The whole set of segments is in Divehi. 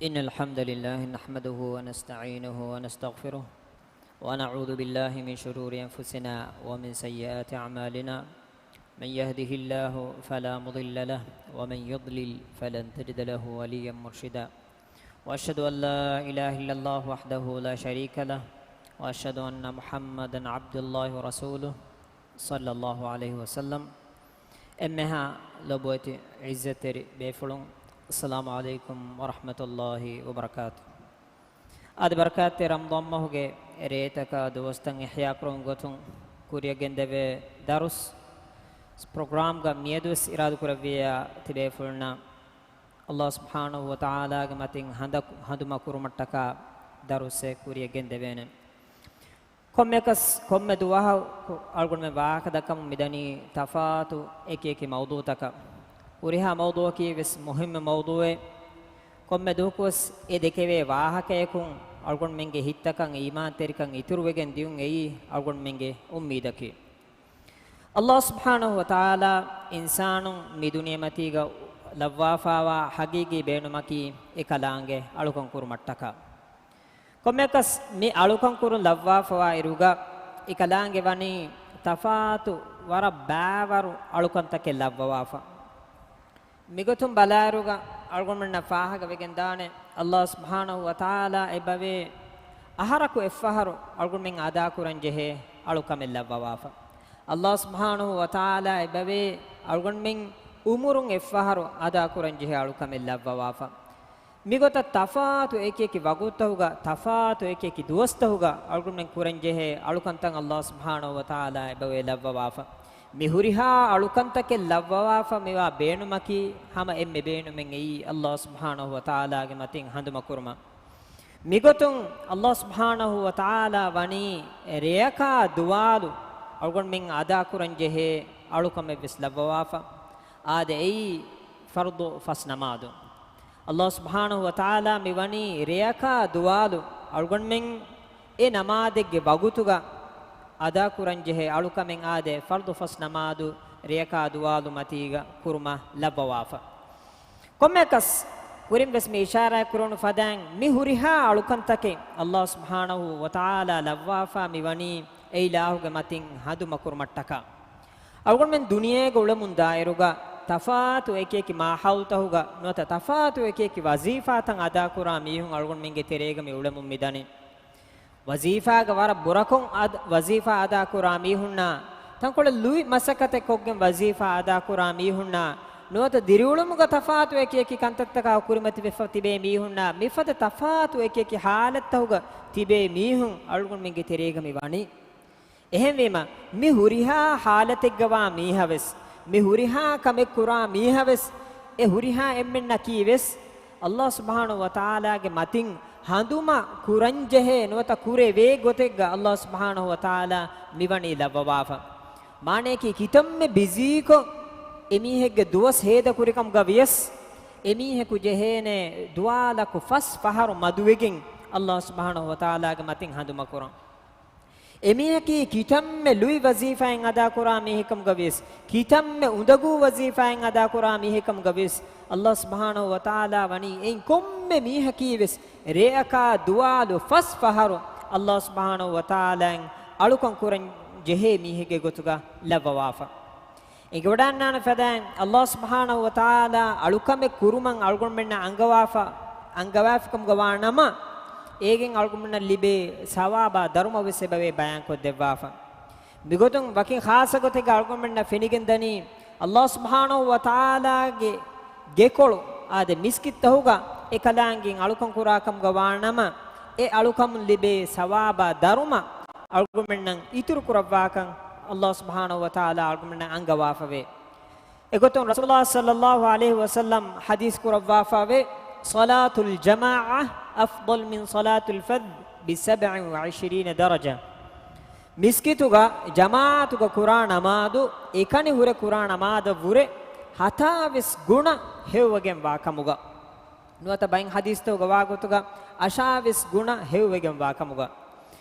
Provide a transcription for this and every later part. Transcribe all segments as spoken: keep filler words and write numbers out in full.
إن الحمد لله نحمده ونستعينه ونستغفره، ونعوذ بالله من شرور أنفسنا ومن سيئات أعمالنا. من يهده الله فلا مضل له، ومن يضلل فلن تجد له وليا مرشدا. وأشهد أن لا إله إلا الله وحده لا شريك له، وأشهد أن محمدا عبد الله ورسوله، صلى الله عليه وسلم. އެންމެހާ ލޮބުވެތި ޢިއްޒަތްތެރި ބޭފުޅުން، السلام عليكم ورحمة الله وبركاته. އަދި ބަރަކާތްތެރި ރަމަޟާން މަހުގެ ރޭތަކާ ދުވަސްތައް އިޙްޔާކުރުމުގެ ގޮތުން ކުރިއަށް ގެންދެވޭ ދަރުސް ޕްރޮގްރާމްގަ މިއަދުވެސް އިރާދަކުރެއްވިއްޔާ ތިބޭފުޅުންނަށް ﷲ ސުބްޙާނަހޫ ވަތަޢާލާގެ މަތިން ހަނދަ-، ހަނދުމަކުރުމަށްޓަކާ ދަރުސެއް ކުރިއަށް ގެންދެވޭނެ. ކޮންމެއަކަސް ކޮންމެ ދުވަހަކު އަޅުގަނޑުމެން ވާހަކަ ދައްކަމުން މިދަނީ ތަފާތު އެކި އެކި މައުޟޫޢުތަކަށް. ހުރިހާ މައުޟޫޢަކީ ވެސް މުހިއްމު މައުޟޫޢެއް. ކޮންމެ ދުވަހަކުވެސް އެ ދެކެވޭ ވާހަކަޔަކުން އަޅުގަނޑުމެންގެ ހިތްތަކަށް އީމާންތެރިކަން އިތުރުވެގެން ދިޔުން އެއީ އަޅުގަނޑުމެންގެ އުއްމީދަކީ. ﷲ ސުބްޙާނަހޫ ވަތަޢާލާ އިންސާނުން މި ދުނިޔެމަތީގަ ލައްވާފައިވާ ޙަޤީޤީ ބޭނުމަކީ އެކަލާނގެ އަޅުކަން ކުރުމަށްޓަކާ. ކޮންމެއަކަސް މި އަޅުކަން ކުރުން ލައްވާފަވާ އިރުގަ އެކަލާނގެ ވަނީ ތަފާތު ވަރަށް ބައިވަރު އަޅުކަންތަކެއް ލައްވަވާފަ. މިގޮތުން ބަލާއިރުގަ އަޅުގަނޑުމެންނަށް ފާހަގަވެގެން ދާނެ، ﷲ ސުބްޙާނަހޫ ވަތަޢާލާ އެބަވޭ އަހަރަކު އެއްފަހަރު އަޅުގަނޑުމެން އަދާކުރަން ޖެހޭ އަޅުކަމެއް ލައްވަވާފަ. ﷲ ސުބްޙާނަހޫ ވަތަޢާލާ އެބަވޭ އަޅުގަނޑުމެން އުމުރުން އެއްފަހަރު އަދާކުރަން ޖެހޭ އަޅުކަމެއް ލައްވަވާފަ. މިގޮތަށް ތަފާތު އެކި އެކި ވަގުތުތަކުގަ، ތަފާތު އެކި އެކި ދުވަސްތަކުގަ އަޅުގަނޑުމެން ކުރަން ޖެހޭ އަޅުކަންތައް ﷲ ސުބްޙާނަހޫ ވަތަޢާލާ އެބަވޭ ލައްވަވާފަ. މި ހުރިހާ އަޅުކަންތަކެއް ލައްވަވާފަ މިވާ ބޭނުމަކީ ހަމަ އެންމެ ބޭނުމެއް އެއީ ﷲ ސުބްޙާނަހޫ ވަތަޢާލާގެ މަތިން ހަނދުމަކުރުމަށް. މިގޮތުން ﷲ ސުބްޙާނަހޫ ވަތަޢާލާ ވަނީ ރެޔަކާ ދުވާލު އަޅުގަނޑުމެން އަދާކުރަން ޖެހޭ އަޅުކަމެއްވެސް ލައްވަވާފަ. އާދެ، އެއީ ފަރުޟު ފަސް ނަމާދު. ﷲ ސުބްޙާނަހޫ ވަތަޢާލާ މިވަނީ ރެޔަކާ ދުވާލު އަޅުގަނޑުމެން އެ ނަމާދެއްގެ ވަގުތުގަ އަދާކުރަން ޖެހޭ އަޅުކަމެއް އާދެ، ފަރުޟު ފަސް ނަމާދު ރެޔަކާ ދުވާލު މަތީގަ ކުރުމަށް ލައްވަވާފަ. ކޮންމެއަކަސް ކުރިން ވެސް މި އިޝާރާތް ކުރެވުނު ފަދައިން، މި ހުރިހާ އަޅުކަންތަކެއް ﷲ ސުބްޙާނަހޫ ވަތަޢާލާ ލައްވާފަ މިވަނީ އެއިލާހުގެ މަތިން ހަނދުމަކުރުމަށްޓަކާ. އަޅުގަނޑުމެން ދުނިޔޭގަ އުޅެމުން ދާއިރުގަ ތަފާތު އެކި އެކި މާހައުލުތަކުގަ ނުވަތަ ތަފާތު އެކި އެކި ވަޒީފާތައް އަދާކުރާ މީހުން އަޅުގަނޑުމެންގެ ތެރޭގަ މި އުޅެމުން މިދަނީ. ވަޒީފާގަ ވަރަށް ބުރަކޮށް އަދ-، ވަޒީފާ އަދާކުރާ މީހުންނާ، ތަންކޮޅެއް ލުއި މަސައްކަތެއް ކޮށްގެން ވަޒީފާ އަދާކުރާ މީހުންނާ، ނުވަތަ ދިރިއުޅުމުގަ ތަފާތު އެކި އެކި ކަންތައްތަކާ ކުރިމަތިވެފަ ތިބޭ މީހުންނާ، މިފަދަ ތަފާތު އެކި އެކި ހާލަތްތަކުގަ ތިބޭ މީހުން އަޅުގަނޑުމެންގެ ތެރޭގަ މި ވަނީ. އެހެންވީމަ، މި ހުރިހާ ހާލަތެއްގަވާ މީހަވެސް، މި ހުރިހާ ކަމެއް ކުރާ މީހަވެސް، އެ ހުރިހާ އެންމެންނަކީވެސް، ﷲ ސުބްޙާނަހޫ ވަތަޢާލާގެ މަތިން ހަނދުމަ ކުރަންޖެހޭ ނުވަތަ ކުރެވޭ ގޮތެއްގަ ﷲ ސުބްޙާނަހޫ ވަތަޢާލާ މިވަނީ ލައްވަވާފަ. މާނަޔަކީ ކިތަންމެ ބިޒީކޮށް އެމީހެއްގެ ދުވަސް ހޭދަކުރިކަމުގަ ވިޔަސް، އެމީހަކު ޖެހޭނެ ދުވާލަކު ފަސް ފަހަރު މަދުވެގެން ﷲ ސުބްޙާނަހޫ ވަތަޢާލާގެ މަތިން ހަނދުމަކުރަން. އެމީހަކީ ކިތަންމެ ލުއި ވަޒީފާއެއް އަދާކުރާ މީހެއްކަމުގަ ވިޔަސް، ކިތަންމެ އުނދަގޫ ވަޒީފާއެއް އަދާކުރާ މީހެއްކަމުގަ ވިޔަސް، ﷲ ސުބްޙާނަހޫ ވަތަޢާލާ ވަނީ އެއިން ކޮންމެ މީހަކީވެސް ރެއަކާ ދުވާލު ފަސް ފަހަރު ﷲ ސުބްޙާނަހޫ ވަތަޢާލާއިން އަޅުކަން ކުރަން ޖެހޭ މީހެއްގެ ގޮތުގަ ލައްވަވާފަ. އެނގިވަޑަންނާނެ ފަދައިން، ﷲ ސުބްޙާނަހޫ ވަތަޢާލާ އަޅުކަމެއް ކުރުމަށް އަޅުގަނޑުމެންނަށް އަންގަވާފަ، އަންގަވާފިކަމުގަ ވާނަމަ، އޭގެން އަޅުގަނޑުމެންނަށް ލިބޭ ސަވާބާ ދަރުމަ ވެސް އެބަވޭ ބަޔާންކޮށްދެއްވާފަ. މިގޮތުން ވަކި ޚާއްޞަ ގޮތެއްގަ އަޅުގަނޑުމެންނަށް ފެނިގެންދަނީ، ﷲ ސުބްޙާނަހޫ ވަތަޢާލާގެ ގެކޮޅު އާދެ މިސްކިތްތަކުގަ އެކަލާނގެއިން އަޅުކަން ކުރާކަމުގަ ވާނަމަ، އެ އަޅުކަމުން ލިބޭ ސަވާބާ ދަރުމަ އަޅުގަނޑުމެންނަށް އިތުރު ކުރައްވާކަން ﷲ ސުބްޙާނަހޫ ވަތަޢާލާ އަޅުގަނޑުމެންނަށް އަންގަވާފަވޭ. އެގޮތުން ރަސޫލާ ޞައްލައްލާހު ޢަލައިހި ވަސައްލަމް ޙަދީޘް ކުރައްވާފަވޭ، صلاة الجماعة أفضل من صلاة الفذ بسبع وعشرين درجة. މިސްކިތުގަ ޖަމާޢަތުގަ ކުރާ ނަމާދު އެކަނި ހުރެ ކުރާ ނަމާދަށްވުރެ ހަތާވީސް ގުނަ ހެޔޮވެގެން ވާކަމުގަ. ނުވަތަ ބައެއް ޙަދީޘްތަކުގަ ވާގޮތުގަ އަށާވީސް ގުނަ ހެޔޮވެގެން ވާކަމުގަ.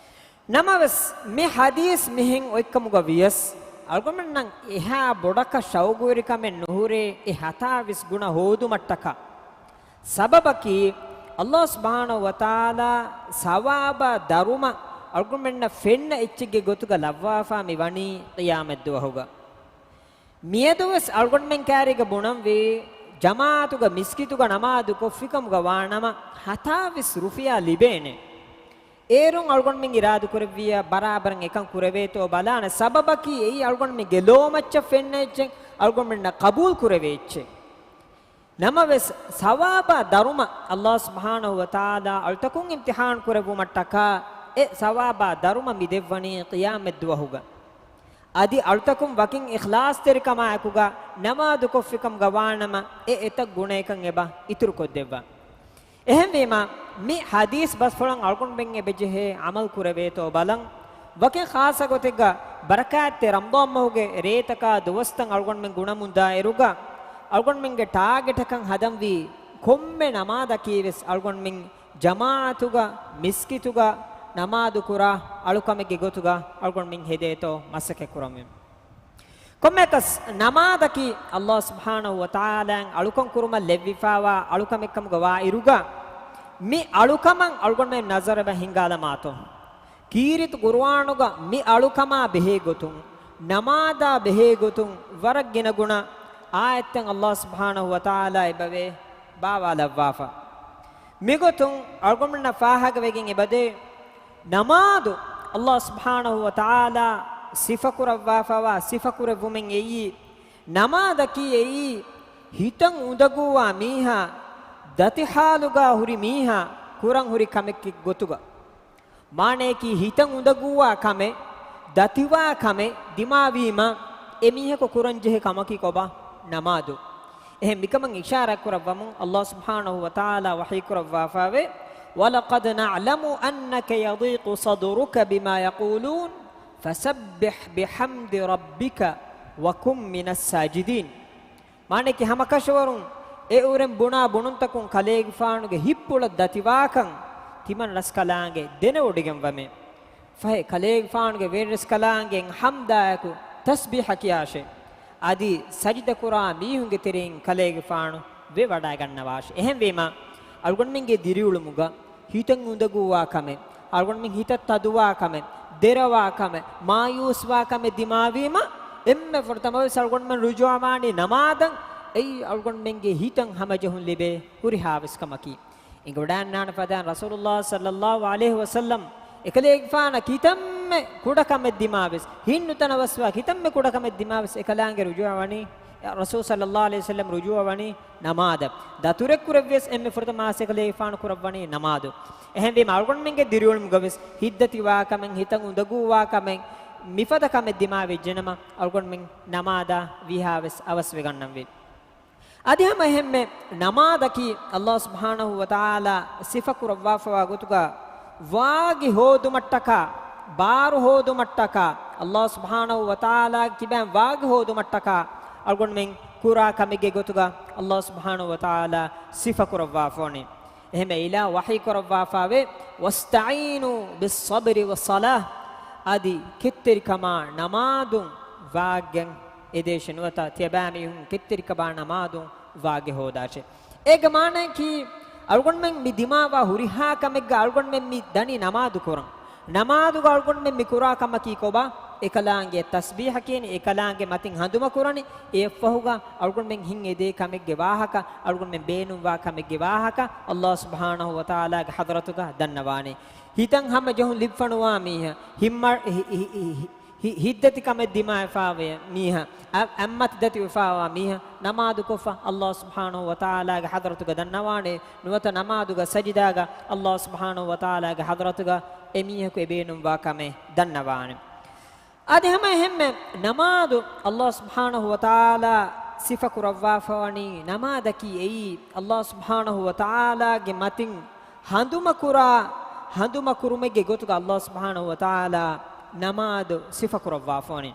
ނަމަވެސް، މި ޙަދީޘް މިހެން އޮތްކަމުގަ ވިޔަސް، އަޅުގަނޑުމެންނަށް އެހާ ބޮޑަކަށް ޝައުގުވެރިކަމެއް ނުހުރޭ އެ ހަތާވީސް ގުނަ ހޯދުމަށްޓަކާ. ސަބަބަކީ، ﷲ ސުބްޙާނަހޫ ވަތަޢާލާ ސަވާބާ ދަރުމަ އަޅުގަނޑުމެންނަށް ފެންނަ އެއްޗެއްގެ ގޮތުގަ ލައްވާފާ މި ވަނީ ޤިޔާމަތްދުވަހުގަ. މިއަދުވެސް އަޅުގަނޑުމެން ކައިރީގަ ބުނަންވީ، ޖަމާޢަތުގަ މިސްކިތުގަ ނަމާދު ކޮށްފިކަމުގަ ވާނަމަ، ހަތާވީސް ރުފިޔާ ލިބޭނެ. އޭރުން އަޅުގަނޑުމެން އިރާދަކުރެއްވިއްޔާ، ބަރާބަރަށް އެކަން ކުރެވޭތޯ ބަލާނެ. ސަބަބަކީ އެއީ އަޅުގަނޑުމެންގެ ލޯމައްޗަށް ފެންނަ އެއްޗެއް، އަޅުގަނޑުމެންނަށް ޤަބޫލު ކުރެވޭ އެއްޗެއް. ނަމަވެސް، ސަވާބާ ދަރުމަ ﷲ ސުބްޙާނަހޫ ވަތަޢާލާ އަޅުތަކުން އިމްތިޙާން ކުރެއްވުމަށްޓަކާ، އެ ސަވާބާ ދަރުމަ މި ދެއްވަނީ ޤިޔާމަތްދުވަހުގަ. އަދި އަޅުތަކުން ވަކިން އިޚްލާޞްތެރިކަމާއެކުގަ ނަމާދު ކޮށްފިކަމުގަ ވާނަމަ، އެ އެތައް ގުނައެކަން އެބަ އިތުރުކޮށްދެއްވާ. އެހެންވީމަ، މި ޙަދީޘް ބަސްފުޅަށް އަޅުގަނޑުމެން އެބަޖެހޭ ޢަމަލު ކުރެވޭތޯ ބަލަން. ވަކިން ޚާއްޞަ ގޮތެއްގަ ބަރަކާތްތެރި ރަމަޟާން މަހުގެ ރޭތަކާ ދުވަސްތައް އަޅުގަނޑުމެން ގުނަމުންދާއިރުގަ، އަޅުގަނޑުމެންގެ ޓާގެޓަކަށް ހަދަންވީ ކޮންމެ ނަމާދަކީވެސް އަޅުގަނޑުމެން ޖަމާޢަތުގަ، މިސްކިތުގަ ނަމާދު ކުރާ އަޅުކަމެއްގެ ގޮތުގަ އަޅުގަނޑުމެން ހެދޭތޯ މަސައްކަތް ކުރަމެވެ. ކޮންމެއަކަސް ނަމާދަކީ ﷲ ސުބްޙާނަހޫ ވަތަޢާލާއަށް އަޅުކަން ކުރުމަށް ލެއްވިފާވާ އަޅުކަމެއްކަމުގަ ވާއިރުގަ، މި އަޅުކަމަށް އަޅުގަނޑުމެން ނަޒަރެއް ހިންގާލަމާތޯ؟ ކީރިތި ޤުރުއާނުގަ މި އަޅުކަމާ ބެހޭގޮތުން، ނަމާދާ ބެހޭގޮތުން ވަރަށް ގިނަގުނަ އާޔަތްތައް ﷲ ސުބްޙާނަހޫ ވަތަޢާލާ އެބަވޭ ބާވާލައްވާފަ. މިގޮތުން އަޅުގަނޑުމެންނަށް ފާހަގަވެގެން އެބަދޭ، ނަމާދު ﷲ ސުބްޙާނަހޫ ވަތަޢާލާ ސިފަކުރައްވާފަވާ ސިފަކުރެއްވުމެއް އެއީ، ނަމާދަކީ އެއީ ހިތަށް އުނދަގޫވާ މީހާ، ދަތި ޙާލުގަ ހުރި މީހާ ކުރަން ހުރި ކަމެއްގެ ގޮތުގަ. މާނަޔަކީ ހިތަށް އުނދަގޫވާ ކަމެއް، ދަތިވާ ކަމެއް ދިމާވީމަ، އެމީހަކު ކުރަންޖެހޭ ކަމަކީ ކޮބާ؟ ނަމާދު. އެހެން މިކަމަށް އިޝާރާތް ކުރައްވަމުން، ﷲ ސުބްޙާނަހޫ ވަތަޢާލާ ވަޙީ ކުރައްވާފައިވޭ، وَلَقَدْ نَعْلَمُ أَنَّكَ يَضِيقُ صَدْرُكَ بِمَا يَقُولُونَ فَسَبِّحْ بِحَمْدِ رَبِّكَ وَكُن مِّنَ السَّاجِدِينَ. މާނައަކީ ހަމަކަށަވަރުން އެއުރެން ބުނާ ބުނުންތަކުން ކަލޭގެފާނުގެ ހިތްޕުޅަށް ދަތިވާކަން ތިމަން ރަސްކަލާނގެ ދެނެވޮޑިގެންވަމޭ. ފަހެ ކަލޭގެފާނުގެ ވެރިރަސްކަލާނގެ ޙަމްދާއެކު ތަސްބީޙަ ކިޔާށޭ. އަދި ސަޖިދަކުރާ މީހުންގެ ތެރެއިން ކަލޭގެފާނު ވެވަޑައިގަންނަވާށޭ. އެހެންވީމަ، އަޅުގަނޑުމެންގެ ދިރިއުޅުމުގަ ހިތަށް އުނދަގޫވާ ކަމެއް، އަޅުގަނޑުމެން ހިތަށް ތަދުވާ ކަމެއް، ދެރަވާ ކަމެއް، މާޔޫސްވާ ކަމެއް ދިމާވީމަ، އެންމެ ފުރަތަމަވެސް އަޅުގަނޑުމެން ރުޖޫޢަވާނީ ނަމާދަށް. އެއީ އަޅުގަނޑުމެންގެ ހިތަށް ހަމަޖެހުން ލިބޭ ހުރިހާވެސް ކަމަކީ. އެނގިވަޑައިގަންނާނެ ފަދައިން ރަސޫލުﷲ ޞައްލަﷲ ޢަލައިހި ވަސައްލަމް އެކަލޭގެފާނަށް ކިތަންމެ ކުޑަކަމެއް ދިމާވެސް، ހިތްނުތަނަވަސްވާ ކިތަންމެ ކުޑަކަމެއް ދިމާވެސް އެކަލާނގެ ރުޖޫޢަވަނީ، ރަސޫލު ޞައްލަﷲ ޢަލައިހި ވަސައްލަމް ރުޖޫޢަވަނީ ނަމާދަށް. ދަތުރެއް ކުރެއްވިޔަސް އެންމެ ފުރަތަމަ އެކަލޭގެފާނު ކުރައްވަނީ ނަމާދު. އެހެންވީމަ އަޅުގަނޑުމެންގެ ދިރިއުޅުމުގަވެސް ހިތްދަތިވާ ކަމެއް، ހިތަށް އުނދަގޫވާ ކަމެއް، މިފަދަ ކަމެއް ދިމާވެއްޖެނަމަ އަޅުގަނޑުމެން ނަމާދާ ވީހާވެސް އަވަސްވެގަންނަންވީ. އަދި ހަމަ އެހެންމެ ނަމާދަކީ ﷲ ސުބްޙާނަހޫ ވަތަޢާލާ ސިފަކުރައްވާފަވާ ގޮތުގަ ވާގި ހޯދުމަށްޓަކާ، ބާރު ހޯދުމަށްޓަކާ، ﷲ ސުބްޙާނަހޫ ވަތަޢާލާގެ ކިބައިން ވާގި ހޯދުމަށްޓަކާ އަޅުގަނޑުމެން ކުރާ ކަމެއްގެ ގޮތުގަ ﷲ ސުބްޙާނަހޫ ވަތަޢާލާ ސިފަކުރައްވާފަވަނީ. އެހެންމެ އިލާހު ވަޙީ ކުރައްވާފައިވޭ، "وَاسْتَعِينُوا بِالصَّبْرِ وَالصَّلَاةِ" އަދި ކެތްތެރިކަމާ ނަމާދުން ވާގިން އެދޭށޭ ނުވަތަ ތިޔަބައިމީހުން ކެތްތެރިކަމާ ނަމާދުން ވާގި ހޯދާށޭ. އޭގެ މާނައަކީ، އަޅުގަނޑުމެން މި ދިމާވާ ހުރިހާ ކަމެއްގަ އަޅުގަނޑުމެން މި ދަނީ ނަމާދު ކުރަން. ނަމާދުގަ އަޅުގަނޑުމެން މި ކުރާ ކަމަކީ ކޮބާ؟ އެކަލާނގެ ތަސްބީޙަ ކިޔަނީ، އެކަލާނގެ މަތިން ހަނދުމަ ކުރަނީ، އެއަށްފަހުގަ އަޅުގަނޑުމެން ހިތް އެދޭ ކަމެއްގެ ވާހަކަ، އަޅުގަނޑުމެން ބޭނުންވާ ކަމެއްގެ ވާހަކަ، ﷲ ސުބްޙާނަހޫ ވަތަޢާލާގެ ޙަޟްރަތުގަ ދަންނަވާނެ. ހިތަށް ހަމަޖެހުން ލިބިފަނުވާ މީހާ، ހިތް، ހިތްދަތިކަމެއް ދިމާވެފައިވާ މީހާ، އަ، އަތްމަތި ދަތިވެފައިވާ މީހާ، ނަމާދުކޮށްފަ ﷲ ސުބްޙާނަހޫ ވަތަޢާލާގެ ޙަޟްރަތުގަ ދަންނަވާނެ، ނުވަތަ ނަމާދުގަ ސަޖިދާގަ ﷲ ސުބްޙާނަހޫ ވަތަޢާލާގެ ޙަޟްރަތުގަ އެމީހަކު އެބޭނުންވާ ކަމެއް ދަންނަވާނެ. އަދި ހަމަ އެހެންމެ ނަމާދު ﷲ ސުބްޙާނަހޫ ވަތަޢާލާ ސިފަކުރައްވާފަވަނީ، ނަމާދަކީ އެއީ ﷲ ސުބްޙާނަހޫ ވަތަޢާލާގެ މަތިން ހަނދުމަކުރާ، ހަނދުމަކުރުމެއްގެ ގޮތުގަ ﷲ ސުބްޙާނަހޫ ވަތަޢާލާ ނަމާދު ސިފަކުރައްވާފަވަނީ.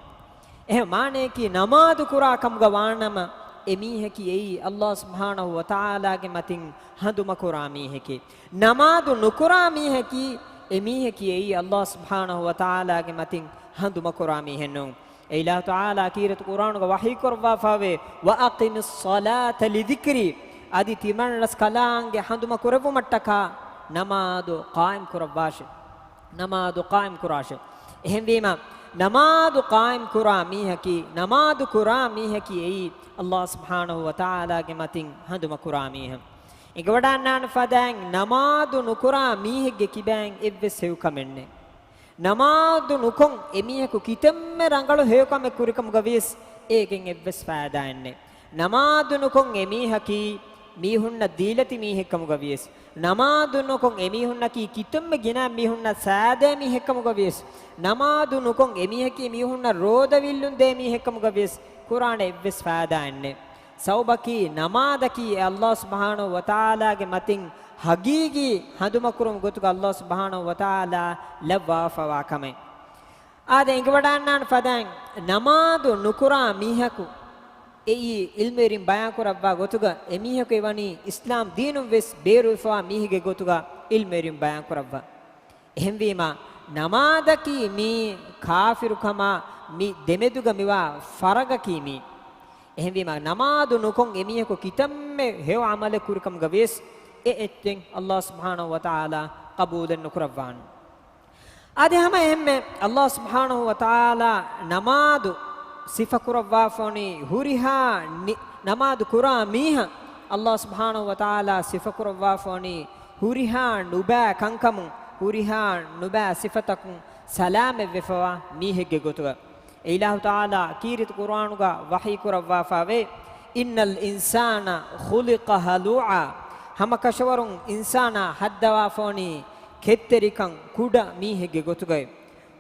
އެހެން މާނައަކީ، ނަމާދު ކުރާ ކަމުގަ ވާނަމަ، އެމީހަކީ އެއީ ﷲ ސުބްޙާނަހޫ ވަތަޢާލާގެ މަތިން ހަނދުމަކުރާ މީހެކޭ. ނަމާދު ނުކުރާ މީހަކީ، އެމީހަކީ އެއީ ﷲ ސުބްޙާނަހޫ ވަތަޢާލާގެ މަތިން ހަނދުމަކުރާ މީހެއް ނޫން. އެ އިލާހު ތަޢާލާ ކީރިތި ޤުރްއާނުގަ ވަޙީ ކުރައްވާފައިވޭ، "وَأَقِمِ الصَّلَاةَ لِذِكْرِي." އަދި ތިމަން ރަސްކަލާނގެ ހަނދުމަ ކުރެއްވުމަށްޓަކާ ނަމާދު ޤާއިމް ކުރައްވާށޭ. ނަމާދު ޤާއިމް ކުރާށޭ. އެހެންވީމަ، ނަމާދު ޤާއިމް ކުރާ މީހަކީ، ނަމާދު ކުރާ މީހަކީ އެއީ، ﷲ ސުބްޙާނަހޫ ވަތަޢާލާގެ މަތިން ހަނދުމަ ކުރާ މީހެއް. އެނގިވަޑައިގަންނަވާނެ ފަދައިން، ނަމާދު ނުކުރާ މީހެއްގެ ކިބައިން އެއްވެސް ހެޔޮކަމެއް ނެތް. ނަމާދު ނުކޮށް އެމީހަކު ކިތަންމެ ރަނގަޅު ހެޔޮކަމެއް ކުރިކަމުގަ ވިޔަސް އޭގެން އެއްވެސް ފައިދާއެއް ނެތް. ނަމާދު ނުކޮށް އެމީހަކީ މީހުންނަށް ދީލަތި މީހެއްކަމުގަ ވިޔަސް، ނަމާދު ނުކޮށް އެމީހުންނަކީ ކިތަންމެ ގިނަ މީހުންނަށް ސާދަ މީހެއްކަމުގަ ވިޔަސް، ނަމާދު ނުކޮށް އެމީހަކީ މީހުންނަށް ރޯދަވިއްލުން ދޭ މީހެއްކަމުގަ ވިޔަސް ކުރާނެ އެއްވެސް ފައިދާއެއް ނެތް. ސަބަބަކީ، ނަމާދަކީ އެ ﷲ ސުބްޙާނަހޫ ވަތަޢާލާގެ މަތިން ހަގީގީ ހަނދުމަކުރުމުގެ ގޮތުގަ ﷲ ސުބްޙާނަހޫ ވަތަޢާލާ ލައްވާފަވާ ކަމެއް. އާދެ، އެނގިވަޑައިގަންނަވާނެ ފަދައިން، ނަމާދު ނުކުރާ މީހަކު، އެއީ ޢިލްމުވެރިން ބަޔާންކުރައްވާ ގޮތުގަ، އެމީހަކު އެވަނީ އިސްލާމް ދީނުން ވެސް ބޭރުވެފަވާ މީހެއްގެ ގޮތުގަ ޢިލްމުވެރިން ބަޔާންކުރައްވާ. އެހެންވީމަ، ނަމާދަކީ މީ ކާފިރުކަމާ މި ދެމެދުގަ މިވާ ފަރަގަކީ މީ. އެހެންވީމަ، ނަމާދު ނުކޮށް އެމީހަކު ކިތަންމެ ހެޔޮ ޢަމަލެއް ކުރިކަމުގަ ވިޔަސް، އެ އެއްޗެއް ﷲ ސުބްޙާނަހޫ ވަތަޢާލާ ޤަބޫލެއް ނުކުރައްވާނެ. އަދި ހަމަ އެހެންމެ ﷲ ސުބްޙާނަހޫ ވަތަޢާލާ ނަމާދު ސިފަކުރައްވާފަވަނީ ހުރިހާ ނި-، ނަމާދު ކުރާ މީހަށް ﷲ ސުބްޙާނަހޫ ވަތަޢާލާ ސިފަކުރައްވާފަވަނީ ހުރިހާ ނުބައި ކަންކަމުން، ހުރިހާ ނުބައި ސިފަތަކުން ސަލާމަތްވެފަވާ މީހެއްގެ ގޮތުގަ. އެ އިލާހު ތަޢާލާ ކީރިތި ޤުރުއާނުގަ ވަޙީ ކުރައްވާފައިވޭ، "إِنَّ الْإِنسَانَ خُلِقَ هَلُوعًا." ހަމަކަށަވަރުން އިންސާނާ ހައްދަވާފަވަނީ ކެތްތެރިކަން ކުޑަ މީހެއްގެ ގޮތުގައި.